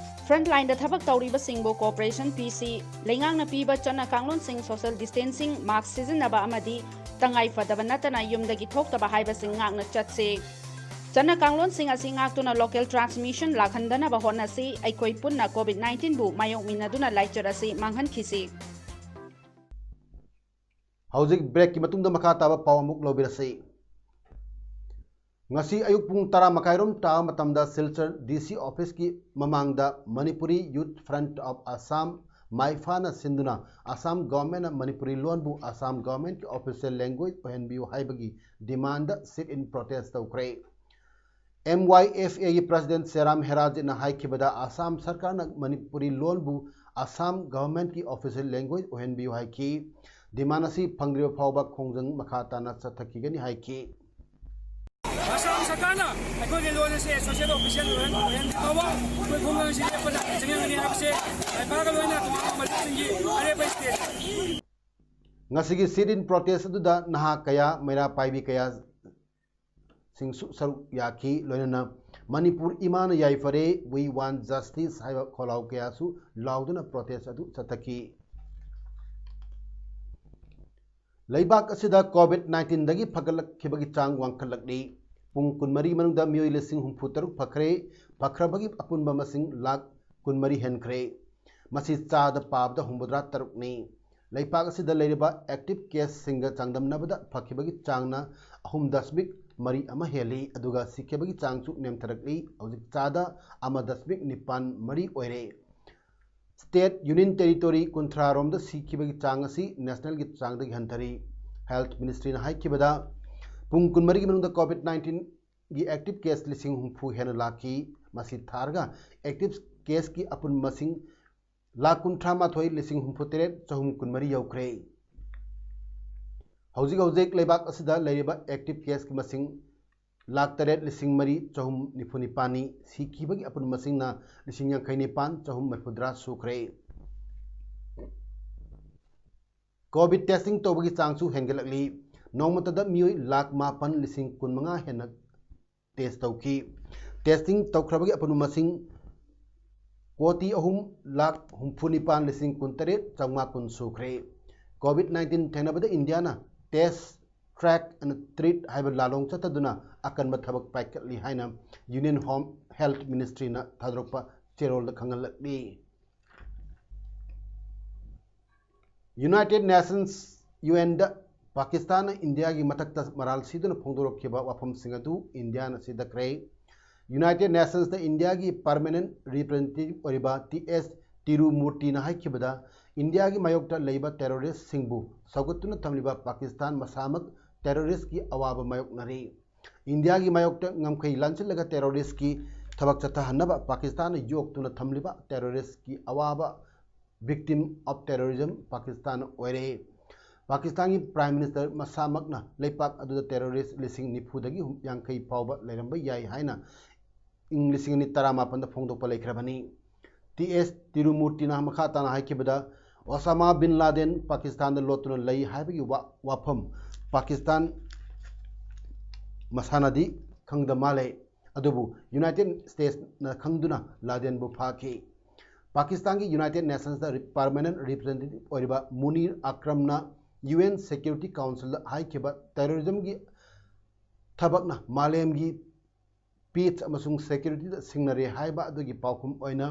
Front line ꯗ ꯊꯕꯛ ꯇꯧꯔꯤꯕꯁꯤꯡꯕꯨ cooperation ꯄꯤꯁꯤ꯫ ꯂꯩꯉꯥꯛꯅ ꯄꯤꯕ ꯆꯠꯅ ꯀꯥꯡꯂꯣꯟꯁꯤꯡ, social distancing, mask ꯁꯤꯖꯤꯟꯅꯕ ꯑꯃꯗꯤ ꯇꯉꯥꯏ ꯐꯗꯕ ꯅꯠꯇꯅ ꯌꯨꯝꯗꯒꯤ ꯊꯣꯛꯇꯕ ꯍꯥꯏꯕꯁꯤ ꯉꯥꯛꯅ ꯆꯠꯁꯤ꯫ ꯆꯠꯅ ꯀꯥꯡꯂꯣꯟꯁꯤꯡ ꯑꯁꯤ ꯉꯥꯛꯇꯨꯅ local transmission ꯂꯥꯛꯍꯟꯗꯅꯕ ꯍꯣꯠꯅꯁꯤ꯫ ꯑꯩꯈꯣꯏ ꯄꯨꯟꯅ COVID nineteen ꯕꯨ ꯃꯥꯌꯣꯛꯃꯤꯟꯅꯗꯨꯅ ꯂꯥꯏꯆꯠ ꯑꯁꯤ ꯃꯥꯡꯍꯟꯈꯤꯁꯤ꯫ ꯍꯧꯖꯤꯛ break ꯀꯤ ꯃꯇꯨꯡꯗ ꯃꯈꯥ ꯇꯥꯕ ꯄꯥꯎ ꯑꯃꯨꯛ ꯂꯧꯕꯤꯔꯁꯤ꯫ ꯉꯁꯤ ꯑꯌꯨꯛ ꯄꯨꯡ ꯇꯔꯥ ꯃꯈꯥꯏꯔꯣꯝ ꯇꯥꯕ ꯃꯇꯝꯗ ꯁꯤꯜꯆꯔ D C office ꯀꯤ ꯃꯃꯥꯡꯗ Manipuri Youth Front of Assam, ꯃꯥꯏꯐꯥꯅ ꯁꯤꯟꯗꯨꯅ Assam government ꯅ ꯃꯅꯤꯄꯨꯔꯤ ꯂꯣꯟꯕꯨ Assam government ꯀꯤ official language ꯑꯣꯏꯍꯟꯕꯤꯌꯨ ꯍꯥꯏꯕꯒꯤ demand the sit in protest ꯇꯧꯈ꯭ꯔꯦ꯫ M Y F A ꯒꯤ president ꯁꯦꯔꯥꯝ ꯍꯦꯔꯥꯖꯤꯠꯅ ꯍꯥꯏꯈꯤꯕꯗ, ꯑꯁꯥꯝ ꯁꯔꯀꯥꯔꯅ ꯃꯅꯤꯄꯨꯔꯤ ꯂꯣꯟꯕꯨ Assam government ꯀꯤ official language ꯑꯣꯏꯍꯟꯕꯤꯌꯨ ꯍꯥꯏꯈꯤ꯫ Demand ꯑꯁꯤ ꯐꯪꯗ꯭ꯔꯤꯕ ꯐꯥꯎꯕ ꯈꯣꯡꯖꯪ ꯃꯈꯥ ꯇꯥꯅ ꯆꯠꯊꯈꯤꯒꯅꯤ ꯍꯥꯏꯈꯤ꯫ ꯑꯁꯥꯝ ꯁꯔꯀꯥꯔꯅ ꯑꯩꯈꯣꯏꯒꯤ ꯂꯣꯟ ꯑꯁꯤ associate official ꯑꯣꯏꯍꯟ-, ꯑꯣꯏꯍꯟꯗ꯭ꯔꯤ ꯐꯥꯎꯕ ꯑꯩꯈꯣꯏ ꯈꯣꯡꯖꯪ ꯑꯁꯤ ꯂꯦꯞꯄꯗ ꯆꯪꯍꯟꯒꯅꯤ ꯍꯥꯏꯕꯁꯦ ꯃꯥꯏꯄꯥꯒ ꯂꯣꯏꯅ ꯇꯣꯉꯥꯟꯕ ꯃꯔꯨꯞꯁꯤꯡꯒꯤ ꯑꯔꯦꯞꯄ state ꯉꯁꯤꯒꯤ sit in protest ꯑꯗꯨꯗ ꯅꯍꯥ ꯀꯌꯥ, ꯃꯩꯔꯥ ꯄꯥꯏꯕꯤ ꯀꯌꯥꯁꯤꯡꯁꯨ ꯁꯔꯨꯛ ꯌꯥꯈꯤ꯫ ꯂꯣꯏꯅꯅ "ꯃꯅꯤꯄꯨꯔ ꯏꯃꯥꯅ ꯌꯥꯏꯐꯔꯦ, we want justice" ꯍꯥꯏꯕ ꯈꯣꯜꯂꯥꯎ ꯀꯌꯥꯁꯨ ꯂꯥꯎꯗꯨꯅ protest ꯑꯗꯨ ꯆꯠꯊꯈꯤ꯫ ꯂꯩꯕꯥꯛ ꯑꯁꯤꯗ COVID nineteen ꯗꯒꯤ ꯐꯒꯠꯂꯛꯈꯤꯕꯒꯤ ꯆꯥꯡ ꯋꯥꯡꯈꯠꯂꯛꯂꯤ꯫ ꯄꯨꯡ ꯀꯨꯟꯃꯔꯤ ꯃꯅꯨꯡꯗ ꯃꯤꯑꯣꯏ ꯂꯤꯁꯤꯡ ꯍꯨꯝꯐꯨ ꯇꯔꯨꯛ ꯐꯈ꯭ꯔꯦ꯫ ꯐꯈ꯭ꯔꯕꯒꯤ ꯑꯄꯨꯟꯕ ꯃꯁꯤꯡ ꯂꯥꯈ ꯀꯨꯟꯃꯔꯤ ꯍꯦꯟꯈ꯭ꯔꯦ꯫ ꯃꯁꯤ ꯆꯥꯗ ꯄꯥꯕꯗ ꯍꯨꯝꯐꯨꯇꯔꯥ ꯇꯔꯨꯛꯅꯤ꯫ ꯂꯩꯄꯥꯛ ꯑꯁꯤꯗ ꯂꯩꯔꯤꯕ active case ꯁꯤꯡꯒ ꯆꯥꯡꯗꯝꯅꯕꯗ ꯐꯈꯤꯕꯒꯤ ꯆꯥꯡꯅ ꯑꯍꯨꯝ ꯗꯁꯃꯤꯛ ꯃꯔꯤ ꯑꯃ ꯍꯦꯜꯂꯤ, ꯑꯗꯨꯒ ꯁꯤꯈꯤꯕꯒꯤ ꯆꯥꯡꯁꯨ ꯅꯦꯝꯊꯔꯛꯂꯤ, ꯍꯧꯖꯤꯛ ꯆꯥꯗ ꯑꯃ ꯗꯁꯃꯤꯛ ꯅꯤꯄꯥꯟ ꯃꯔꯤ ꯑꯣꯏꯔꯦ꯫ State, Union Territory ꯀꯨꯟꯊ꯭ꯔꯥ ꯔꯣꯝꯗ ꯁꯤꯈꯤꯕꯒꯤ ꯆꯥꯡ ꯑꯁꯤ national ꯒꯤ ꯆꯥꯡꯗꯒꯤ ꯍꯟꯊꯔꯤ꯫ Health Ministry ꯅ ꯍꯥꯏꯈꯤꯕꯗ, ꯄꯨꯡ ꯀꯨꯟꯃꯔꯤꯒꯤ ꯃꯅꯨꯡꯗ COVID nineteen ꯒꯤ active case ꯂꯤꯁꯤꯡ ꯍꯨꯝꯐꯨ ꯍꯦꯟꯅ ꯂꯥꯛꯈꯤ꯫ ꯃꯁꯤ ꯊꯥꯔꯒ active case ꯀꯤ ꯑꯄꯨꯟꯕ ꯃꯁꯤꯡ ꯂꯥꯈ ꯀꯨꯟꯊ꯭ꯔꯥ ꯃꯥꯊꯣꯏ ꯂꯤꯁꯤꯡ ꯍꯨꯝꯐꯨ ꯇꯔꯦꯠ ꯆꯍꯨꯝ ꯀꯨꯟꯃꯔꯤ ꯌꯧꯈ꯭ꯔꯦ꯫ ꯍꯧꯖꯤꯛ ꯍꯧꯖꯤꯛ ꯂꯩꯕꯥꯛ ꯑꯁꯤꯗ ꯂꯩꯔꯤꯕ active case ꯀꯤ ꯃꯁꯤꯡ ꯂꯥꯈ ꯇꯔꯦꯠ ꯂꯤꯁꯤꯡ ꯃꯔꯤ ꯆꯍꯨꯝ ꯅꯤꯐꯨ ꯅꯤꯄꯥꯟꯅꯤ꯫ ꯁꯤꯈꯤꯕꯒꯤ ꯑꯄꯨꯟꯕ ꯃꯁꯤꯡꯅ ꯂꯤꯁꯤꯡ ꯌꯥꯡꯈꯩ ꯅꯤꯄꯥꯟ ꯆꯍꯨꯝ ꯃꯔꯤꯐꯨꯇꯔꯥ ꯁꯨꯈ꯭ꯔꯦ꯫ COVID testing ꯇꯧꯕꯒꯤ ꯆꯥꯡꯁꯨ ꯍꯦꯟꯒꯠꯂꯛꯂꯤ꯫ ꯅꯣꯡꯃꯇꯗ ꯃꯤꯑꯣꯏ ꯂꯥꯈ ꯃꯥꯄꯟ ꯂꯤꯁꯤꯡ ꯀꯨꯟꯃꯉꯥ ꯍꯦꯟꯅ test ꯇꯧꯈꯤ꯫ Testing ꯇꯧꯈ꯭ꯔꯕꯒꯤ ꯑꯄꯨꯟꯕ ꯃꯁꯤꯡ ꯀꯣꯇꯤ ꯑꯍꯨꯝ ꯂꯥꯈ ꯍꯨꯝꯐꯨ ꯅꯤꯄꯥꯟ ꯂꯤꯁꯤꯡ ꯀꯨꯟꯇꯔꯦꯠ ꯆꯥꯝꯃꯉꯥ ꯀꯨꯟ ꯁꯨꯈ꯭ꯔꯦ꯫ COVID nineteen ꯊꯦꯡꯅꯕꯗ ꯏꯟꯗꯤꯌꯥꯅ Test, Track and Treat ꯍꯥꯏꯕ ꯂꯥꯂꯣꯡ ꯆꯠꯊꯗꯨꯅ ꯑꯀꯟꯕ ꯊꯕꯛ ꯄꯥꯏꯈꯠꯂꯤ ꯍꯥꯏꯅ Union Home Health Ministryꯅ ꯊꯥꯗꯣꯔꯛꯄ ꯆꯦꯔꯣꯜꯗ ꯈꯪꯍꯜꯂꯛꯂꯤ꯫ United Nations, UNꯗ ꯄꯥꯀꯤꯁꯇꯥꯟꯅ ꯏꯟꯗꯤꯌꯥꯒꯤ ꯃꯊꯛꯇ ꯃꯔꯥꯜ ꯁꯤꯗꯨꯅ ꯐꯣꯡꯗꯣꯔꯛꯈꯤꯕ ꯋꯥꯐꯝꯁꯤꯡ ꯑꯗꯨ ꯏꯟꯗꯤꯌꯥꯅ ꯁꯤꯗꯈ꯭ꯔꯦ꯫ United Nationsꯇ ꯏꯟꯗꯤꯌꯥꯒꯤ Permanent Representative ꯑꯣꯏꯔꯤꯕ ꯇꯤ ꯑꯦꯁ ꯇꯤꯔꯨꯃꯨꯔꯇꯤꯅ ꯍꯥꯏꯈꯤꯕꯗ, ꯏꯟꯗꯤꯌꯥꯒꯤ ꯃꯥꯌꯣꯛꯇ ꯂꯩꯕ terroristꯁꯤꯡꯕꯨ ꯁꯧꯒꯠꯇꯨꯅ ꯊꯝꯂꯤꯕ ꯄꯥꯀꯤꯁꯇꯥꯟ ꯃꯁꯥꯃꯛ terroristꯀꯤ ꯑꯋꯥꯕ ꯃꯥꯌꯣꯛꯅꯔꯤ꯫ ꯏꯟꯗꯤꯌꯥꯒꯤ ꯃꯥꯌꯣꯛꯇ ꯉꯝꯈꯩ ꯂꯥꯟꯁꯤꯜꯂꯒ terroristꯀꯤ ꯊꯕꯛ ꯆꯠꯊꯍꯟꯅꯕ ꯄꯥꯀꯤꯁꯇꯥꯟꯅ ꯌꯣꯛꯇꯨꯅ ꯊꯝꯂꯤꯕ terroristꯀꯤ ꯑꯋꯥꯕ, victim of terrorism, ꯄꯥꯀꯤꯁꯇꯥꯟ ꯑꯣꯏꯔꯦ꯫ ꯄꯥꯀꯤꯁꯇꯥꯟꯒꯤ Prime Minister ꯃꯁꯥꯃꯛꯅ ꯂꯩꯄꯥꯛ ꯑꯗꯨꯗ terrorist ꯂꯤꯁꯤꯡ ꯅꯤꯐꯨꯗꯒꯤ ꯌꯥꯡꯈꯩ ꯐꯥꯎꯕ ꯂꯩꯔꯝꯕ ꯌꯥꯏ ꯍꯥꯏꯅ ꯏꯪ ꯂꯤꯁꯤꯡ ꯑꯅꯤ ꯇꯔꯥꯃꯥꯄꯟꯗ ꯐꯣꯡꯗꯣꯛꯄ ꯂꯩꯈ꯭ꯔꯕꯅꯤ꯫ ꯇꯤ ꯑꯦꯁ ꯇꯤꯔꯨꯃꯨꯔꯇꯤꯅ ꯃꯈꯥ ꯇꯥꯅ ꯍꯥꯏꯈꯤꯕꯗ, ꯑꯣꯁꯥꯃꯥ ꯕꯤꯟ ꯂꯥꯗꯦꯟ ꯄꯥꯀꯤꯁꯇꯥꯟꯗ ꯂꯣꯠꯇꯨꯅ ꯂꯩ ꯍꯥꯏꯕꯒꯤ ꯋꯥ-, ꯋꯥꯐꯝ ꯄꯥꯀꯤꯁꯇꯥꯟ ꯃꯁꯥꯅꯗꯤ ꯈꯪꯗ ꯃꯥꯜꯂꯦ꯫ ꯑꯗꯨꯕꯨ United Statesꯅ ꯈꯪꯗꯨꯅ ꯂꯥꯗꯦꯟꯕꯨ ꯐꯥꯈꯤ꯫ ꯄꯥꯀꯤꯁꯇꯥꯟꯒꯤ United Nationsꯇ ꯔꯤ-, Permanent Representative ꯑꯣꯏꯔꯤꯕ ꯃꯨꯅꯤꯔ ꯑꯀ꯭ꯔꯝꯅ UN Security Councilꯗ ꯍꯥꯏꯈꯤꯕ terrorismꯒꯤ ꯊꯕꯛꯅ ꯃꯥꯂꯦꯝꯒꯤ peace ꯑꯃꯁꯨꯡ securityꯗ ꯁꯤꯡꯅꯔꯦ ꯍꯥꯏꯕ ꯑꯗꯨꯒꯤ ꯄꯥꯎꯈꯨꯝ ꯑꯣꯏꯅ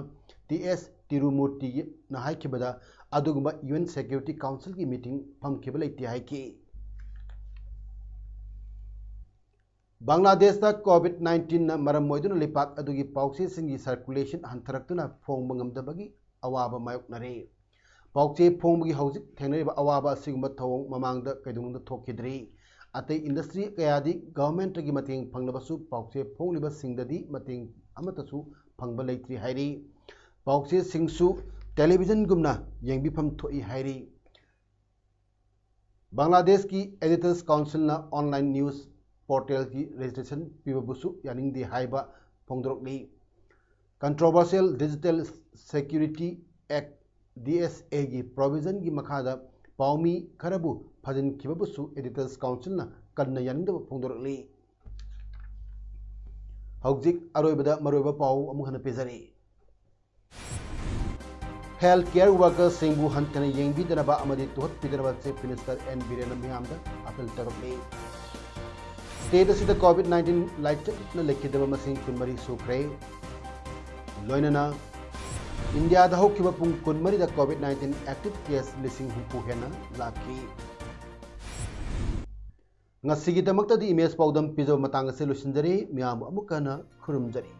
ꯇꯤ ꯑꯦꯁ ꯇꯤꯔꯨꯃꯨꯔꯇꯤꯅ ꯍꯥꯏꯈꯤꯕꯗ, ꯑꯗꯨꯒꯨꯝꯕ UN Security Councilꯒꯤ meeting ꯐꯝꯈꯤꯕ ꯂꯩꯇꯦ ꯍꯥꯏꯈꯤ꯫ ꯕꯪꯒ꯭ꯂꯥꯗꯦꯁꯇ COVID nineteenꯅ ꯃꯔꯝ ꯑꯣꯏꯗꯨꯅ ꯂꯩꯄꯥꯛ ꯑꯗꯨꯒꯤ ꯄꯥꯎꯆꯦꯁꯤꯡꯒꯤ circulation ꯍꯟꯊꯔꯛꯇꯨꯅ ꯐꯣꯡꯕ ꯉꯝꯗꯕꯒꯤ ꯑꯋꯥꯕ ꯃꯥꯌꯣꯛꯅꯔꯦ꯫ ꯄꯥꯎꯆꯦ ꯐꯣꯡꯕꯒꯤ ꯍꯧꯖꯤꯛ ꯊꯦꯡꯅꯔꯤꯕ ꯑꯋꯥꯕ ꯑꯁꯤꯒꯨꯝꯕ ꯊꯧꯑꯣꯡ ꯃꯃꯥꯡꯗ ꯀꯩꯗꯧꯅꯨꯡꯗ ꯊꯣꯛꯈꯤꯗ꯭ꯔꯤ꯫ ꯑꯇꯩ industry ꯀꯌꯥꯗꯤ governmentꯀꯤ ꯃꯇꯦꯡ ꯐꯪꯂꯕꯁꯨ ꯄꯥꯎꯆꯦ ꯐꯣꯡꯂꯤꯕꯁꯤꯡꯗꯗꯤ ꯃꯇꯦꯡ ꯑꯃꯠꯇꯁꯨ ꯐꯪꯕ ꯂꯩꯇ꯭ꯔꯤ ꯍꯥꯏꯔꯤ꯫ ꯄꯥꯎꯆꯦꯁꯤꯡꯁꯨ televisionꯒꯨꯝꯅ ꯌꯦꯡꯕꯤꯐꯝ ꯊꯣꯛꯏ ꯍꯥꯏꯔꯤ꯫ ꯕꯪꯒ꯭ꯂꯥꯗꯦꯁꯀꯤ Editors Councilꯅ online news portalꯒꯤ registration ꯄꯤꯕꯕꯨꯁꯨ ꯌꯥꯅꯤꯡꯗꯦ ꯍꯥꯏꯕ ꯐꯣꯡꯗꯣꯔꯛꯂꯤ꯫ Controversial Digital Security Act, D S Aꯒꯤ provisionꯒꯤ ꯃꯈꯥꯗ ꯄꯥꯎꯃꯤ ꯈꯔꯕꯨ ꯐꯥꯖꯤꯟꯈꯤꯕꯕꯨꯁꯨ Editors Councilꯅ ꯀꯟꯅ ꯌꯥꯅꯤꯡꯗꯕ ꯐꯣꯡꯗꯣꯔꯛꯂꯤ꯫ ꯍꯧꯖꯤꯛ ꯑꯔꯣꯏꯕꯗ ꯃꯔꯨꯑꯣꯏꯕ ꯄꯥꯎ ꯑꯃꯨꯛ ꯍꯟꯅ ꯄꯤꯖꯔꯤ꯫ Health care workersꯁꯤꯡꯕꯨ ꯍꯟꯊꯅ ꯌꯦꯡꯕꯤꯗꯅꯕ ꯑꯃꯗꯤ ꯇꯨꯍꯠꯄꯤꯗꯅꯕ Chief Minister N Biren ꯃꯤꯌꯥꯝꯗ appeal ꯇꯧꯔꯛꯂꯤ꯫ State ꯑꯁꯤꯗ COVID nineteen ꯂꯥꯏꯆꯠꯅ ꯂꯩꯈꯤꯗꯕ ꯃꯁꯤꯡ ꯀꯨꯟꯃꯔꯤ ꯁꯨꯈ꯭ꯔꯦ꯫ ꯂꯣꯏꯅꯅ ꯏꯟꯗꯤꯌꯥꯗ ꯍꯧꯈꯤꯕ ꯄꯨꯡ ꯀꯨꯟꯃꯔꯤꯗ COVID nineteen active case ꯂꯤꯁꯤꯡ ꯍꯨꯝꯐꯨ ꯍꯦꯟꯅ ꯂꯥꯛꯈꯤ꯫ ꯉꯁꯤꯒꯤꯗꯃꯛꯇꯗꯤ ꯏꯃꯦꯖ ꯄꯥꯎꯗꯝ ꯄꯤꯖꯕ ꯃꯇꯥꯡ ꯑꯁꯤ ꯂꯣꯏꯁꯤꯟꯖꯔꯤ꯫ ꯃꯤꯌꯥꯝꯕꯨ ꯑꯃꯨꯛꯀ ꯍꯟꯅ ꯈꯨꯔꯨꯝꯖꯔꯤ꯫